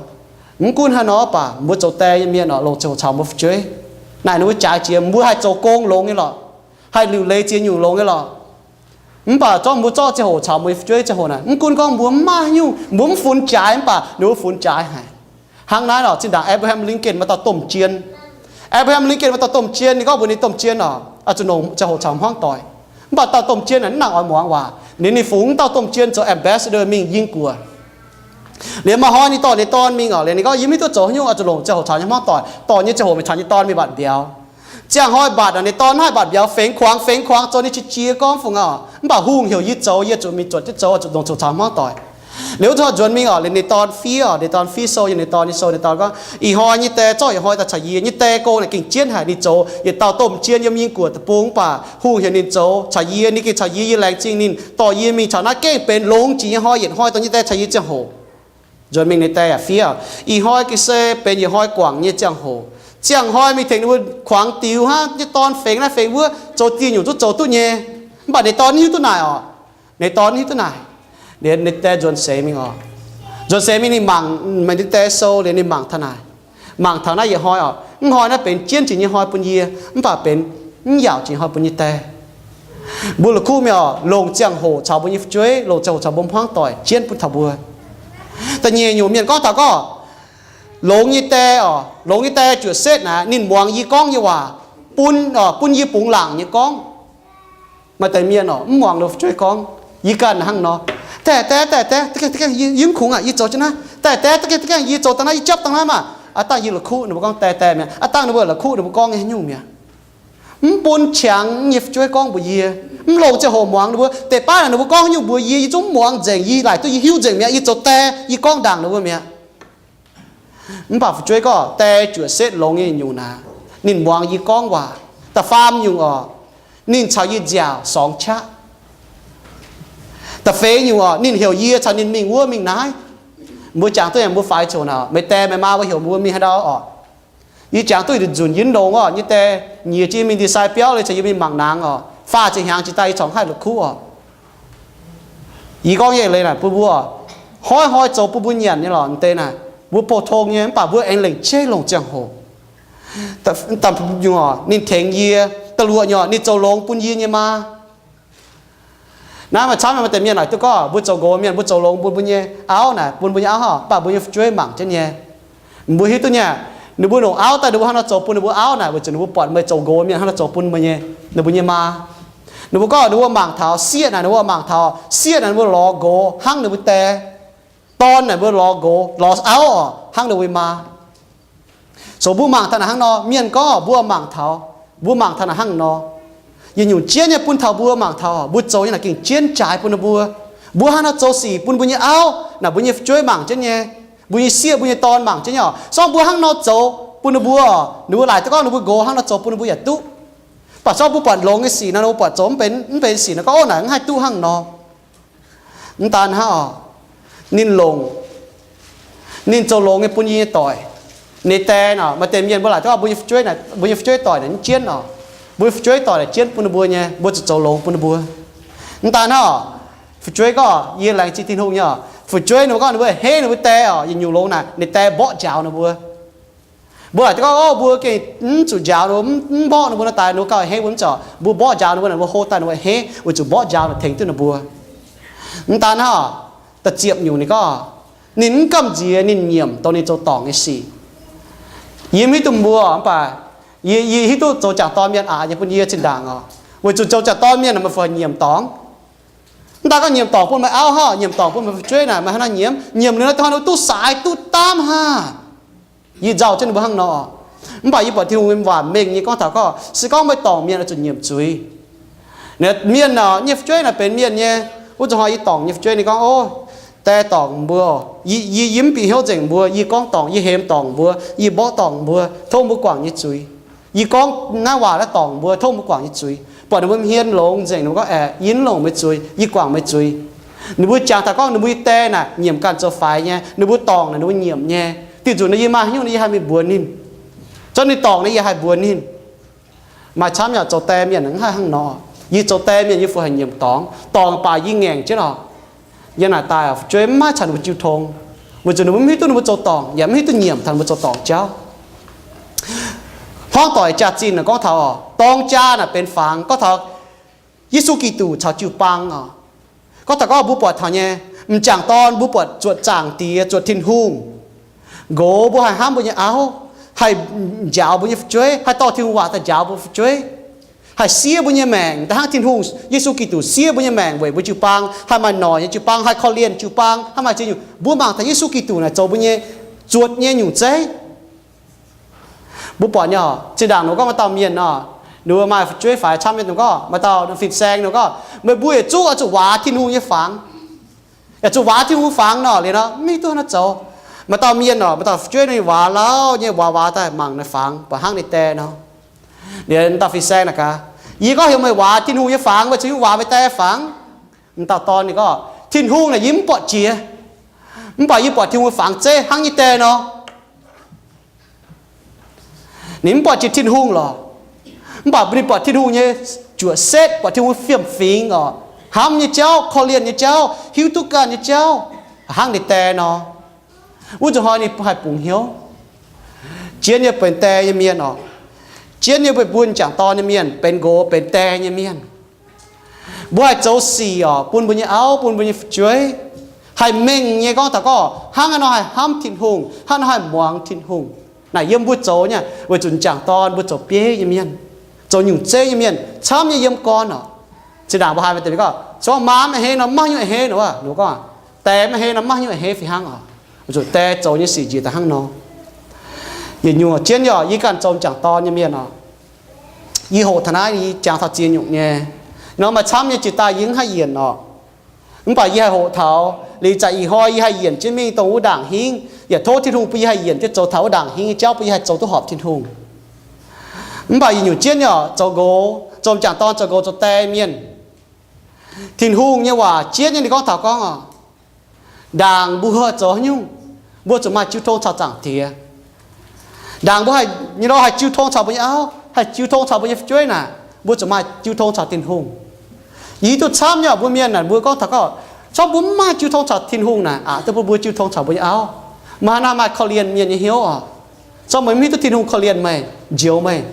Mv gunv haaix nor baac mbuo zoux die nyei mienh orqc, longc ziangh hoc caux mbuo fu'jueiv. Naaic ninh mbuo jaaix jiex mbuo haih zoux gong longx nyei lorqc, haih liuc leiz ziex nyungc longx nyei lorqc. Mv baac zorqv mbuo zorqv ziangh hoc caux mbuo nyei fu'jueiv ziangh hoc naaic, mv gunv gorngv mbuo mv maaih haaix nyungc, mbuo mv funx jaaix mv baac ninh mbuo funx jaaix haic. Hnangv naaiv lorqc, zinh ndaangc Abraham Lincoln maaih dauh domh jien. Abraham Lincoln maaih dauh domh jien, ninh gorngv mbuox ninh domh jien orqc, oix zuqc longc ziangh hoc caux hmuangv doic. Mv baac dauh domh jien naaic mv nangc oix muangx waac. Liuz ninh fungx dauh domh jien zoux ambassador mingh Yingh Guoqv. Liuz maaih hnoi ninh dorh ninh dorn mingh oc. Liuz ninh gorngv, yie mv hiuv duqv zoux haaix nyungc oix zuqc longc ziangh hoc caux nyei hmuangv doic. Dorh nyei ziangh hoc meih caux nyei dorn mingh mbatc mbiauz. Ziangh hnoi mbatc, ninh dorn mv haih mbatc mbiauz, fengx kuangx fengx kuangx zoux ninh qiex jiez gorngv fungc oc. Mv baac hungh heuc yie zoux, yie zuqc mingh zuotc jienv zoux, zuqc longc ziangh hoc caux hmuangv doic. Liuz wuov nzuonx mingh oc, liuz ninh dorn fiev oc, ninh dorn fiev sou yiem ninh dorn nyei sou. Ninh dorn gorngv, ih hnoi nyei die zorqv yietc hnoi daaih caux yie. Nyei die go naaic gengh jienv haic. Ninh zoux yietc dauh domh jien yiem Yingh Guoqv deic-bung, mv baac hungh heuc ninh zoux caux yie. Ninh gengh caux yie, yie laengz zingh ninh dorh yie mingh caux naaiv gengh benx longx jiex nyei hnoi, yietc hnoi dongh nyei die caux yie ziangh hoc. Nzuonx mingh ninh die yaac fiev, ih hnoi ga'sie benx yietc hnoi guangc nyei ziangh hoc. Ziangh hnoi mingh tengx ninh mbuo kuangx diux hnangv, nyei dorn fengx naaiv fengx wuov, zoux dieh nyungc zungv zoux duqv nyei. Mv baac ninh dorn mv hiuv duqv naaic oc. Ninh dorn mv hiuv duqv naaic. Ninh die nzuonx seix mingh oc. Nzuonx seix mingh ninh mangc, mangc ninh die sou liuz ninh mangc taux naaic, mangc taux naaiv yietc hnoi oc, mv hnoi naaiv benx jienv jiex nyei hnoi bun yie, mv baac benx mv yaauc jiex hnoi bun nyei die. Mbuo la'kuqv mingh oc, longc ziangh hoc caux mbuo nyei fu'jueiv, longc ziangh hoc caux mbuo hmuangv doic jienv bun taux mbuo. Da'nyeic nyungc mienh gorngv taux gorngv, longx nyei die oc, longx nyei die juoqc setv naaic ninh muangx yie gorngv nyei waac, bun, bun yie bungx laangc nyei gorngv. Maaih deix mienh oc, mv muangx ninh fu'jueiv gorngv. Yie ganh hnangv nor. Daaih, daaih, daaih, daaih, yie mv kungx aqv, yie zoux jienv naaiv. Daaih, daaih, daaih, yie zoux dangh naaiv, yie jopv dangh naaiv maah! Aav dangh yie la'kuqv ninh mbuo gorngv die, die mi'aqv. Aav dangh ninh mbuo la'kuqv ninh mbuo gorngv nyei haaix nyungc mi'aqv. Mv bun qangx nyei fu'jueiv gorngv mbuox yie, mv longc ziangh hoc muangx ninh mbuo. Deix baav naaic ninh mbuo gorngv haaix nyungc mbuox yie, yie zungv mv muangx nzengc. Yie laaic duqv yie hiuv nzengc mi'aqv, yie zoux die, yie gorngv ndaangc ninh mbuo mi'aqv. Mv baac fu'jueiv gorngv die juoqc setv longx nyei nyungc naaic, ninh muangx yie gorngv waac. Da'faam nyungc oc, ninh caux yie nziaauc sorngx qaqv. Da'feix nyungc oc, ninh heuc yie caux ninh mingh wuov mingh naaiv. Mbuo jangx duqv yaac mbuo faix ziouc naaic, meih die meih maa mbuo heuc mbuo mingh haaix ndau oc. Yie jangx duqv nzunc yie mv longx oc, yie die nyiex jienv mingh ndie-sai biauv liuz caux yie mingh mangc naaic oc, faah ziepc hnyangx jiex daaih yie corc haih la'kuqv oc. Yie gorngv nyei leiz naaic bun mbuo, hnoi-hnoi zoux bun mbuo nyanc nyei lorqc. M'deix naaic mbuo pou-tong nyei, mv baac mbuo aengx lengc jeiv longc ziangh hoc. Da'feix nyungc oc, ninh tengx yie. Da'luoqc nyungc oc, ninh zoux longx bun yie nyei maa. Naaiv maaih camv maaih deix mienh laaic duqv gorngv, mbuo zoux nqox mienh mbuo zoux longx bun mbuo nyei auv naaic, bun mbuo nyei auv haic, mv baac mbuo nyei fu'jueiv mangc jienv nyei. Mbuo hiuv duqv nyei, ninh mbuo longc auv daaih ninh mbuo hnangv nor zoux bun ninh mbuo auv naaic, weic zuqc ninh mbuo buatc meih zoux nqox mienh hnangv nor zoux bun meih nyei, ninh mbuo nyei maa. Ninh mbuo gorngv ninh mbuo mangc taux sieqv naaic, ninh mbuo mangc taux sieqv naaic ninh mbuo lorz nqox hnangv ninh mbuo die. Dorn naaic mbuo lorz nqox, lorz auv oc, hnangv ninh mbuo maa. So mbuo mangc taux naaic hnangv nor, mienh gorngv mbuo mangc taux, mbuo mangc taux naaic hnangv nor. Yietc nyungc jienv nyei bun taux mbuo mangc taux, mbuo zoux nyei naaic gengh jienv jaaix bun ninh mbuo. Mbuo hnangv nor zoux sic bun mbuo nyei auv naaic, mbuo nyei fu'jueiv mangc jienv nyei, mbuo nyei sieqv, mbuo nyei dorn mangc jienv nyei oc. Se gorngv mbuo hnangv nor zoux bun ninh mbuo oc, ninh mbuo laaic duqv gorngv ninh mbuo nqox hnangv nor zoux bun ninh mbuo yaac duqv. Mv baac se gorngv mbuo buatc longx nyei sic nor, ninh mbuo buatc zoux mv benx, mv benx sic nor, gorngv, ov, naaic mv haih duqv hnangv nor. Mv daan hnangv oc, ninh longc, ninh zoux longx nyei bun yie nyei doic. Ninh die naaic, maaih deix mienh mbuo laaic duqv gorngv mbuo nyei fu'jueiv naaic, mbuo nyei fu'jueiv doic naaic mv jienv oc. Mbuo nyei fu'jueiv doic naaic jienv bun ninh mbuo nyei, mbuo zuqc zoux longx bun ninh mbuo. Mv daan hnangv oc, fu'jueiv gorngv, yie laengz zingh Tin-Hungh nyei oc, fu'jueiv ninh mbuo gorngv ninh mbuo a'hneiv ninh mbuo die oc, yietc nyungc longx naaic ninh die mborqv njaaux ninh mbuo. Mbuo laaic duqv gorngv, ov, mbuo gengh mv zuqc njaaux ninh mbuo, mv, mv mborqv ninh mbuo nor daaih, ninh mbuo gauh a'hneiv mbuo mv zeiz oc. Mbuo mborqv njaaux ninh mbuo naaic, mbuo hlo daaih ninh mbuo a'hneiv, weic zuqc mborqv njaaux naaic tengx duqv ninh mbuo. Mv daan hnangv oc, da'ziepc nyungc ninh gorngv, ninh mv gamh nziex ninh nyiemc dongh ninh zoux dorngc nyei sic. Yie mv hiuv duqv mbuo mv baac yie, yie hiuv duqv zoux jangc dorn mienh aqc nyei bun yie zinh ndaangc oc, weic zuqc zoux jangc dorn mienh naaic meih fih haic nyiemc dorngx. Mv daan gorngv nyiemc dorngc bun meih auv haic, nyiemc dorngc bun meih fu'jueiv naaic, meih hnangv naaiv nyiemc, nyiemc liuz nor, dongh haaix ninh duqv saaix duqv daamv haic. Yie nzauh jienv ninh mbuo hnangv nor. Mv baac yie buatc Tin-Hungh nyei waac mengh nyei gorngv taux gorngv, se gorngv meih dorngc mienh oix zuqc nyiemc zuiz. Mienh oc, nyei fu'jueiv naaic benx mienh nyei. Wuov zuqc hnoi yie dorngc nyei fu'jueiv ninh gorngv, ov, die dorngc mbuo, yie, yie mv bieqc hnyouv nzengc mbuo, yie gorngv dorngc, yie hemx dorngc mbuo, yie mborqv dorngc mbuo, tov mbuo guangc nyei zuiz. Yie gorngv naaiv waac naaiv dorngc mbuo, tov mbuo guangc nyei zuiz. Buatc ninh mbuo hmien longx nzengc, ninh mbuo gorngv, aeqv, yie mv longc meih zuiz, yie guangc meih zuiz. Ninh mbuo jangx taux gorngv ninh mbuo nyei die naaic nyiemc ganh zoux faix nyei, ninh mbuo dorngc naaic ninh mbuo nyiemc nyei. Diuh nzunc naaiv yie maaih haaix nyungc naaiv yie haih mingh mbuox ninh. Zorqv ninh dorngc naaiv yie haih mbuox ninh. Maaih camv yaac zoux die mienh mv haih hnangv nor. Yie zoux die mienh yie fih haic nyiemc dorngx, dorngc baac yie ngaengc jienv oc. Yie naaic daaih oc, fu'jueiv mv haih caux ninh mbuo jiu tong, weic zuqc ninh mbuo mv hiuv duqv ninh mbuo zoux dorngc, yaac mv hiuv duqv nyiemc taux ninh mbuo zoux dorngc jauv. Hmuangv doic jaax-zinh naaic gorngv taux oc, dorng jaa naaic benx fangx, gorngv taux Yesu Giduc caux jiu-baang oc. Gorngv taux gorngv mbuo buatc taux nyei, m'jangc dorn mbuo buatc zuotc Zaangc Diex, zuotc Tin-Hungh. Nqox mbuo haih hnamv mbuo nyei auv, haih njaaux mbuo nyei fu'jueiv, haih dorh Tin-Hungh waac daaih njaaux mbuo fu'jueiv, haih siev mbuo nyei maengc, da'hnangv Tin-Hungh, Yesu Giduc siev mbuo nyei maengc weic mbuo jiu-baang haih maaih noic nyei, jiu-baang haih korv-lienh, jiu-baang haih maaih ziex nyungc. Mbuo mangc taux Yesu Giduc naaic zoux mbuo nyei zuotc nyei nyungc zeiv. Mbuo buatc nyei, zinh ndaangc ninh gorngv maaih dauh mienh nor, ninh maaih fu'jueiv faix camv nyei, ninh gorngv, maaih dauh fih saeng ninh gorngv, meih mbuo yietc zungv oix zuqc waaz Tin-Hungh nyei fangx, yaac zuqc waaz Tin-Hungh fangx nor, liuz nor mv hiuv duqv haaix nor zoux. Maaih dauh mienh nor, maaih dauh fu'jueiv ninh waaz lauh nyei, waaz waaz daaih mangc naaiv fangx, buatc hnangv ninh die nor. Liuz dauh fih saeng naaic gaax, yie gorngv heuc meih waaz Tin-Hungh nyei fangx, meih zuqc hiuv waaz meih die fangx. M'dauh dorn ninh gorngv, Tin-Hungh naaic yie mv buatc jiex, mv baac yie buatc Tin-Hungh nyei fangx zeiv hnangv yie die nor. Ninh mv buatc jiex Tin-Hungh lorqc, mv baac ninh buatc Tin-Hungh nyei juoqc setv, buatc Tin-Hungh fiem-fingx oc, hnamv nyei jauv, korv-lienh nyei jauv, hiuv duqv ganh nyei jauv, hnangv ninh die nor. Wuov zuqc hnoi ninh haih bungx hnyouv. Jienv nyei benx die nyei mienh oc, jienv nyei mbuo, mbuo m'jangc dorn nyei mienh, benx nqox benx die nyei mienh, mbuo haih zoux sic oc bun mbuo nyei auv, bun mbuo nyei fu'jueiv, haih mengh nyei gorngv taux gorngv hnangv haaix nor haih hnamv Tin-Hungh, hnangv haaix nor haih muangx Tin-Hungh. Naaic yiem mbuo zoux nyei, weic zuqc m'jangc dorn mbuo zoux bieiv nyei mienh, zoux nyungc zeiv nyei mienh camv nyei yiem gorn oc. Zinh ndaangc mbuo haiz maaih deix gorngv, se gorngv maa mv a'hneiv nor, mv maaih haaix nyungc a'hneiv nor, mbuo gorngv, die mv a'hneiv nor, mv maaih haaix nyungc a'hneiv fih hnangv oc. Weic zuqc die zoux nyei sic njiec daaih hnangv nor. Yietc nyungc jienv nyei oc, yie ganh zoux m'jangc dorn nyei mienh oc, yie hoqc taux naaiv, yie jangx taux ziex nyungc nyei. Nor maaih camv nyei jiex daaih yie mv haih yienc oc. Mv baac yie haih hoqc taux liuz, zanc ih hnoi yie haih yienc jienv mingh dongh wuov ndaangc hingv, yaac tov Tin-Hungh bun yie haih yienc jienv zoux taux wuov ndaangc hingv nyei jauv, bun yie haih zoux duqv horpc Tin-Hungh. Mv baac yietc nyungc jienv nyei oc, zoux nqox, zoux m'jangc dorn, zoux nqox zoux die mienh, Tin-Hungh nyei waac jienv nyei ninh gorngv taux gorngv oc, ndaangc mbuo zoux haaix nyungc, mbuo zuqc maaih jiu tong caux Zaangc Diex. Ndaangc mbuo haih nyei lorqc, haih jiu tong caux mbuo nyei auv, haih jiu tong caux mbuo nyei fu'jueiv naaic, mbuo zuqc maaih jiu tong caux Tin-Hungh. Yie hiuv duqv camv nyei oc, mbuo mienh naaic mbuo gorngv taux gorngv, se gorngv mbuo mv maaih jiu tong caux Tin-Hungh naaic, aqc duqv bun mbuo jiu tong caux mbuo nyei auv, meih hnangv naaiv maaih korv-lienh mienh nyei hnyouv oc. Se gorngv meih mv hiuv duqv Tin-Hungh korv-lienh meih, njoux meih,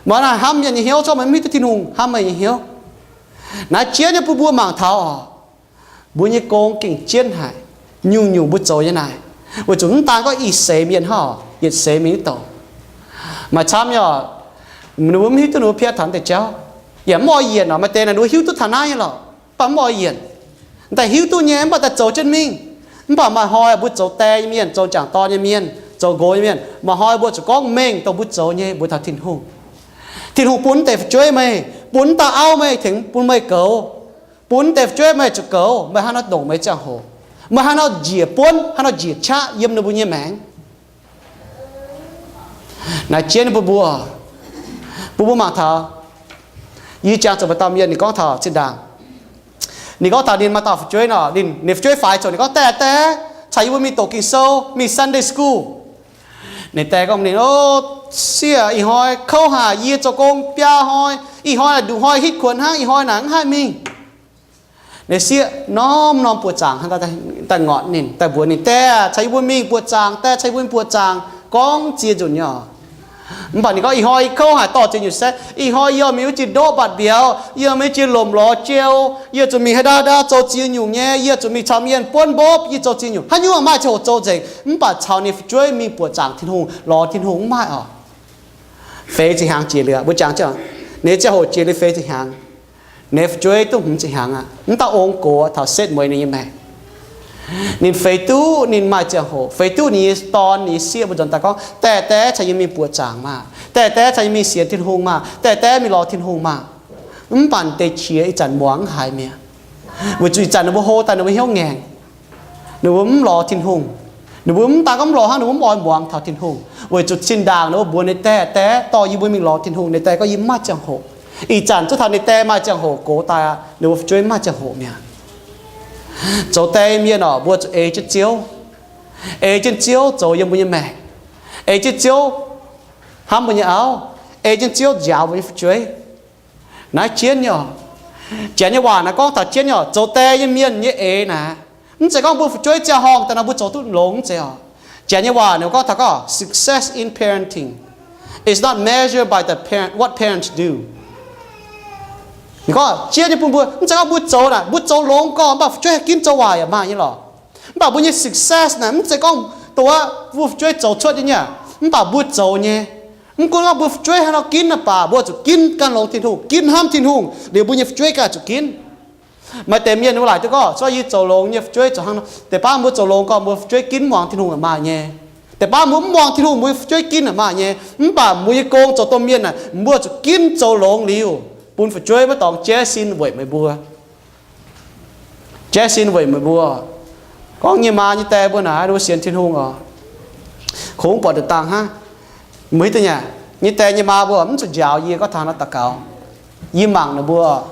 meih hnangv naaiv hnamv mienh nyei hnyouv, se gorngv meih mv hiuv duqv Tin-Hungh hnamv meih nyei hnyouv. Naaiv jienv nyei bun mbuo mangc taux oc, mbuo nyei gong gengh jienv haic. Nyungc-nyungc mbuo zoux nyei naaic, weic zuqc mv daan gorngv ih seix mienh hnangv oc, yietc seix mingh mv douc. Maaih camv nyei oc, ninh mbuo mv hiuv duqv ninh mbuo piatv taux deix jauv, yaac mv oix yienc oc. Maaih deix naaic ninh mbuo hiuv duqv taux naaiv nyei lorqc, mv baac mv oix yienc. Daaih hiuv duqv nyei mv baac daaih zoux jienv mingh. Mv baac maaih hnoi mbuo zoux die nyei mienh, zoux m'jangc dorn nyei mienh, zoux nqox nyei mienh, maaih hnoi mbuo zuqc gorngv mengh dongh mbuo zoux nyei mbuox taux Tin-Hungh. Tin-Hungh bun deix fu'jueiv meih, bun dauh auv meih tengx bun meih goux, bun deix fu'jueiv meih zuqc goux, meih hnangv nor ndongc meih ziangh hoc, meih hnangv nor njiec buonv, hnangv nor njiec qaqv yiem ninh mbuo nyei maengc. Naaiv jienv bun mbuo, bun mbuo mangc taux. Yie jangx zuqc maaih dauh mienh ninh gorngv taux zinh ndaangc, ninh gorngv taux ninh maaih dauh fu'jueiv nor, ninh, ninh fu'jueiv faix zoux, ninh gorngv, Die, die, caux yie mbuo mingh doqc Ging-Sou, mingh Sunday school. Ninh die gorngv ninh, O, sieqv, ih hnoi kouv haic, yie zoux gong biaa hnoi, ih hnoi naaic nduqc hnoi hitv kuonx hnangv, ih hnoi naaic mv haih mingh. Ninh sieqv norm-norm buoqc zaangc hnangv, daaih ngorc ninh, daaih mbuox ninh, Die, caux yie mbuo mingh buoqc zaangc, die, caux yie mbuo mingh buoqc zaangc. Gorngv ziex nzunc nyei oc. Mv baac ninh gorngv, Ih hnoi kouv haaix, dorh ziex nyungc saengv, ih hnoi yie oix mingh wuov jiex ndoqv mbatc mbiauz, yie oix mingh jiex lomc lorz jeu, yie zuqc mingh haaix ndau ndau zoux ziex nyungc nyei, yie zuqc mingh caux mienh buonv mbopv, yie zoux ziex nyungc, haaix nyungc maaih ziangh hoc zoux nzengc, mv baac caux ninh fu'jueiv mingh buoqc zaangc Tin-Hungh, lorz Tin-Hungh mv maaih oc. Feix ziepc hnyangx jiex liuz, mbuo jangx jienv, ninh ziangh hoc jiex liuz feix ziepc hnyangx, ninh fu'jueiv duqv hmz ziepc hnyangx aqv, mv dauh ong gox taux setv mueiz ninh nyei maengc. Ninh feix duqv ninh maaih ziangh hoc, feix duqv ninh nyei dorn, ninh nyei sieqv mbuo nzuonx daaih gorngv, Die, die, caux yie mingh buoqc zaangc maah! Die, die, caux yie mingh sienx Tin-Hungh maah! Die, die, mingh lorz Tin-Hungh maah! Mv baac deix qiex ih zanc muangx mv haiz mi'aqv, weic zuqc ih zanc ninh mbuo hlo daaih ninh mbuo hnyouv ngaengc. Ninh mbuo mv lorz Tin-Hungh. Ninh mbuo mv daan gorngv mv lorz hnangv, ninh mbuo mv oix muangx taux Tin-Hungh, weic zuqc zinh ndaangc ninh mbuo mbuox ninh die, Die, dorh yie mbuo mingh lorz Tin-Hungh. Ninh die gorngv, Yie mv maaih ziangh hoc. Ih zanc zuov taux ninh die maaih ziangh hoc gox daaih aqv, ninh mbuo fu'jueiv mv maaih ziangh hoc mi'aqv. Zoux die mienh oc, mbuo zuqc ei jienv Ziouv. Ei jienv Ziouv zoux yiem mbuo nyei maengc. Ei jienv Ziouv hnamv mbuo nyei auv. Ei jienv Ziouv njaaux mbuo nyei fu'jueiv. Naaiv jienv nyei oc. Janx nyei waac naaiv gorngv taux jienv nyei oc, zoux die nyei mienh nyei eix naaiv, mv zeiz gorngv mbuo fu'jueiv ziangh horngh daaih nor mbuo zoux duqv longx mv zeiz oc. Janx nyei waac ninh gorngv taux gorngv success in parenting is not measured by the parent, what parents do. Ninh gorngv jienv nyei bun mbuo, mv zeiz gorngv mbuo zoux naaic, mbuo zoux longx gorngv mv baac fu'jueiv haih ginv zoux waaic yaac maaih nyei lorqc. Mv baac mbuo nyei success naaic mv zeiz gorngv dongh wuov mbuo fu'jueiv zoux cuotv nyei, mv baac mbuo zoux nyei. Mv gunv gorngv mbuo fu'jueiv haaix nor ginv naaic baac, mbuo zuqc ginv gan longx Tin-Hungh, ginv hnamv Tin-Hungh, liuz mbuo nyei fu'jueiv ganh zuqc ginv. Maaih deix mienh wuov laaic duqv gorngv, se yie zoux longx nyei fu'jueiv zoux hnangv nor. Deix baav mbuo zoux longx gorngv mbuo fu'jueiv ginv muangx Tin-Hungh aeqv, maaih nyei. Deix baav mbuo mv muangx Tin-Hungh, mbuo fu'jueiv ginv aeqv, maaih nyei. Mv baac mbuo nyei gong zoux domh mienh aeqv, mbuo zuqc ginv zoux longx liuz, bun fu'jueiv maiv dorngx jaiv sin weic meih mbuo. Jaiv sin weic meih mbuo. Gorngv nyei maa nyei die mbuo naaic, ninh mbuo sienx Tin-Hungh oc, kungx buatc nduqc dangh hnangv. Mbuo hiuv duqv nyei, nyei die nyei maa mbuo mv zuqc njaaux yie gorngv taux naaiv daux gaux. Yie mangc ninh mbuo oc.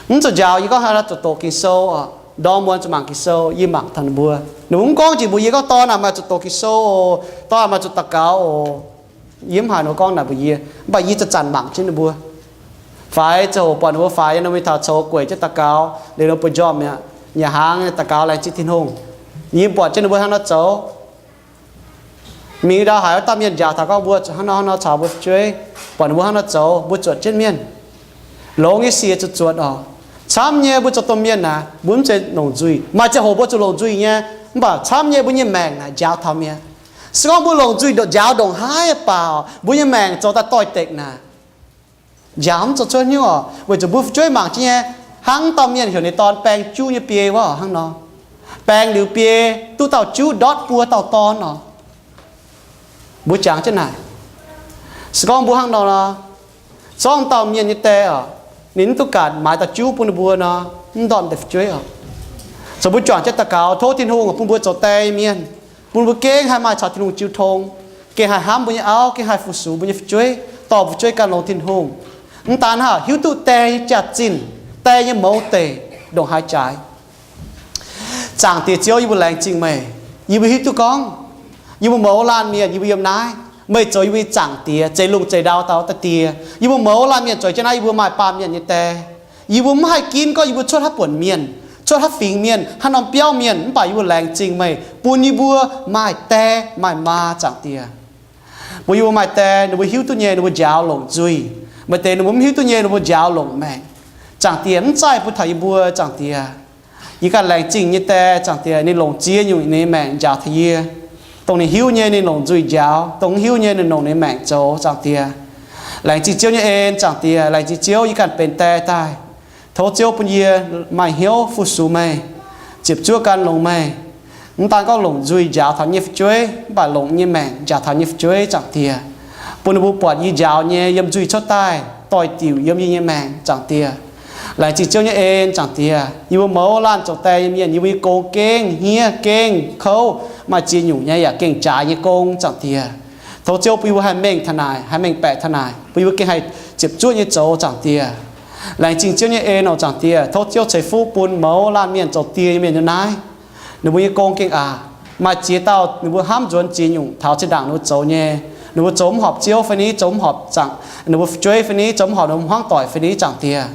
Mv zuqc njaaux yie gorngv haaix nor zuqc doqc Ging-Sou oc. Ndorm muonz zuqc mangc Ging-Sou, yie mangc taux ninh mbuo. Ninh mbuo mv gorngv njiec mbuox yie gorngv, Dorn aac, maaih zuqc doqc Ging-Sou oc. Dorn aac, maaih zuqc daux gaux oc. Yie mv haiz ninh mbuo gorngv naaic mbuox yie, mv baac yie zanc-zanc mangc jienv ninh mbuo. Faix ziangh hoc buatc ninh mbuo faix nyei nor, mingh taux coux gueic jienv daux gaux, liuz ninh mbuo buoz-njormh mi'aqv, nyanc hnaangx daux gaux laengz zingh Tin-Hungh. Yie buatc jienv ninh mbuo hnangv nor zoux. Mingh ndau haiz wuov dauh mienh njaaux taux gorngv mbuo zuqc hnangv nor hnangv nor caux mbuo fu'jueiv, buatc ninh mbuo hnangv nor zoux, mbuo zuotc jienv mienh. Longx nyei sic zuqc zuotc oc. Camv nyei mbuo zoux domh mienh naaic, mbuo mv zeiz longc nzuih. Maaih ziangh hoc mbuo zuqc longc nzuih nyei, mv baac camv nyei mbuo nyei maengc naaic njaaux taux mi'aqv. Se gorngv mbuo longc nzuih njaaux ndongc haaix baac, mbuo nyei maengc zoux daaih doix-dekc naaic, njaaux mv zoux cuotv hnyouv oc. Weic zuqc mbuo fu'jueiv mangc jienv nyei, hnangv dauh mienh heuc ninh dorn baeng juv nyei biei wuov hnangv nor. Baeng liuz biei, duqv dauh juv ndortv buo dauh dorn oc. Mbuo jangx jienv naaic, se gorngv mbuo hnangv nor nor, zorqv dauh mienh nyei die oc, ninh mv duqv gaatc maaiz dauh juv bun ninh mbuo nor, mv ndortv deix fu'jueiv oc. Zoux mbuo juangc jienv daux gaux tov Tin-Hungh bun mbuo zoux die mienh, bun mbuo gengh haih maaih caux Tin-Hungh jiu tong, gengh haih hnamv mbuo nyei auv, gengh haih fu-sux mbuo nyei fu'jueiv, dorh fu'jueiv gan longx Tin-Hungh. Mv daan hnangv, hiuv duqv die nyei jaax-zinh, die nyei mouz deic ndongc haaix jaaix. Zaangc Diex Ziouv, yie mbuo laengz zingh meih. Yie mbuo hiuv duqv gorngv yie mbuo mouz laanh mienh, yie mbuo yiem naaiv, meih zoux yie mbuo nyei Zaangc Diex, zeix lungh zeix ndau dauh dauh Die. Yie mbuo mouz laanh mienh zueiz jienv naaiv, yie mbuo maaih baamh mienh nyei die. Yie mbuo mv haih ginv gorngv yie mbuo cuotv haaix buonc mienh, cuotv haaix fingx mienh, haaix norm biauv mienh, mv baac yie mbuo laengz zingh meih bun yie mbuo maaih die maaih maa, Zaangc Diex. Bun yie mbuo maaih die, ninh mbuo hiuv duqv nyei ninh mbuo njaaux longc nzuih. Maaih deix ninh mbuo mv hiuv duqv nyei ninh mbuo njaaux longc maengc. Zaangc Diex, mv zaih bun taux yie mbuo, Zaangc Diex. Yie ganh laengz zingh nyei die, Zaangc Diex, ninh longc ziex nyungc ninh nyei maengc njaaux taux yie. Dongh ninh hiuv nyei ninh longc nzuih njaaux, dongh mv hiuv nyei ninh longc ninh nyei maengc zoux, Zaangc Diex. Laengz zingh Ziouv nyei en, Zaangc Diex. Laengz zingh Ziouv yie ganh benx die daaih. Tov Ziouv bun yie maaih hnyouv fu-sux meih, ziepc zuoqv gan longx meih. Mv daan gorngv longc nzuih njaaux taux nyei fu'jueiv, mv baac longc nyei maengc njaaux taux nyei fu'jueiv, Zaangc Diex. Bun ninh mbuo buatc yie njaaux nyei yiem nzuih cuotv daaih doix-diuc yiem yie nyei maengc, Zaangc Diex. Laengz zingh Ziouv nyei en, Zaangc Diex. Yie mbuo mouz laanh zoux die nyei mienh, yie mbuo nyei gong gengh hniev, gengh kouv, maaih ziex nyungc nyei yaac gengh jaaix nyei gong, Zaangc Diex. Tov Ziouv bun yie mbuo haih mengh taux naaic, haih mengh baeqc taux naaic, bun yie mbuo gengh haih ziepc zuoqv nyei zoux, Zaangc Diex. Laengz zingh Ziouv nyei en oc, Zaangc Diex. Tov Ziouv ceix fuqv bun mouz laanh mienh zoux die nyei mienh yiem naaiv. Ninh mbuo nyei gong gengh aqc. Maaih ziex dauh ninh mbuo hnamv nzuonx ziex nyungc taux zinh ndaangc ninh mbuo zoux nyei. Ninh mbuo zoux mv horpc Ziouv fai ni, zoux mv horpc zaangc ninh mbuo fu'jueiv fai ni, zoux mv horpc ninh mbuo hmuangv doic fai ni, Zaangc Diex.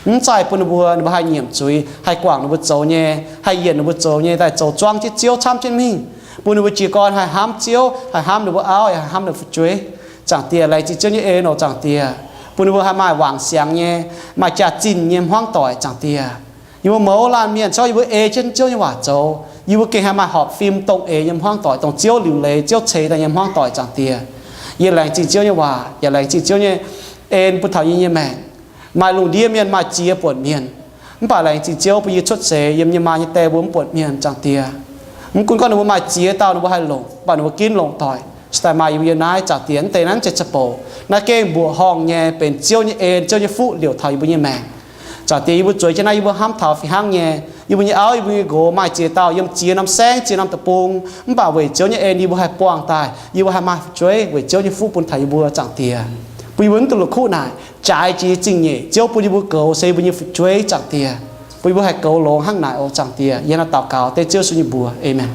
Mv zaih bun ninh mbuo, ninh mbuo haih nyiemc zuiz, haih guangc ninh mbuo zoux nyei, haih yienc ninh mbuo zoux nyei daaih zoux zuangv jienv Ziouv camv jienv mingh, bun ninh mbuo jiez gorn haih hnamv Ziouv, haih hnamv ninh mbuo auv, haih hnamv ninh fu'jueiv. Zaangc Diex, laengz zingh Ziouv nyei en oc, Zaangc Diex. Bun ninh mbuo haih maaih wangc siangx nyei, maaih jaax-zinh nyei hmuangv doic, Zaangc Diex. Yie mbuo mouz laanh mienh, se gorngv yie mbuo ei jienv Ziouv nyei waac zoux, yie mbuo gengh haih maaih horpc fim dongh eix nyei hmuangv doic, dongh Ziouv liuc leiz, Ziouv ceix daaih nyei hmuangv doic, Zaangc Diex. Yie laengz zingh Ziouv nyei waac yaac laengz zingh Ziouv nyei en bun taux yie nyei maengc. Maaih lungh ndiev mienh maaih ziex buonc mienh, mv baac laengz zingh Ziouv bun yie cuotv seix yiem yie maa nyei die mbuo mv buonc mienh, Zaangc Diex. Mv gunv gorngv ninh mbuo maaih ziex dauh ninh mbuo haih longc, mv baac ninh mbuo ginv longc doic, se daaih maaih yie mbuo yiem naaiv, Zaangc Diex. Mv deix naaiv zeiz ca'bouc, naaiv gengh mbuoqc horngh nyei, benx Ziouv nyei en, Ziouv nyei fuqv liouc taux yie mbuo nyei maengc. Zaangc Diex, yie mbuo zueiz jienv naaiv, yie mbuo hnamv taux fih hnangv nyei, yie mbuo nyei auv, yie mbuo nyei nqox maaih ziex dauh yiem ziex norm saengv, ziex norm deic-bung, mv baac weic Ziouv nyei en yie mbuo haih buangh daaih, yie mbuo haih maaih fu'jueiv weic Ziouv nyei fuqv bun taux yie mbuo, Zaangc Diex. Bun yie mbuo mv duqv la'kuqv naaic, jaaix jiex zingh nyeic, Ziouv bun yie mbuo goux se yie mbuo nyei fu'jueiv, Zaangc Diex. Bun yie mbuo haih goux longx hnangv naaic oc, Zaangc Diex. Yie hnangv naaiv daux gaux dengv Ziouv Yesu nyei mbuox. Aamen.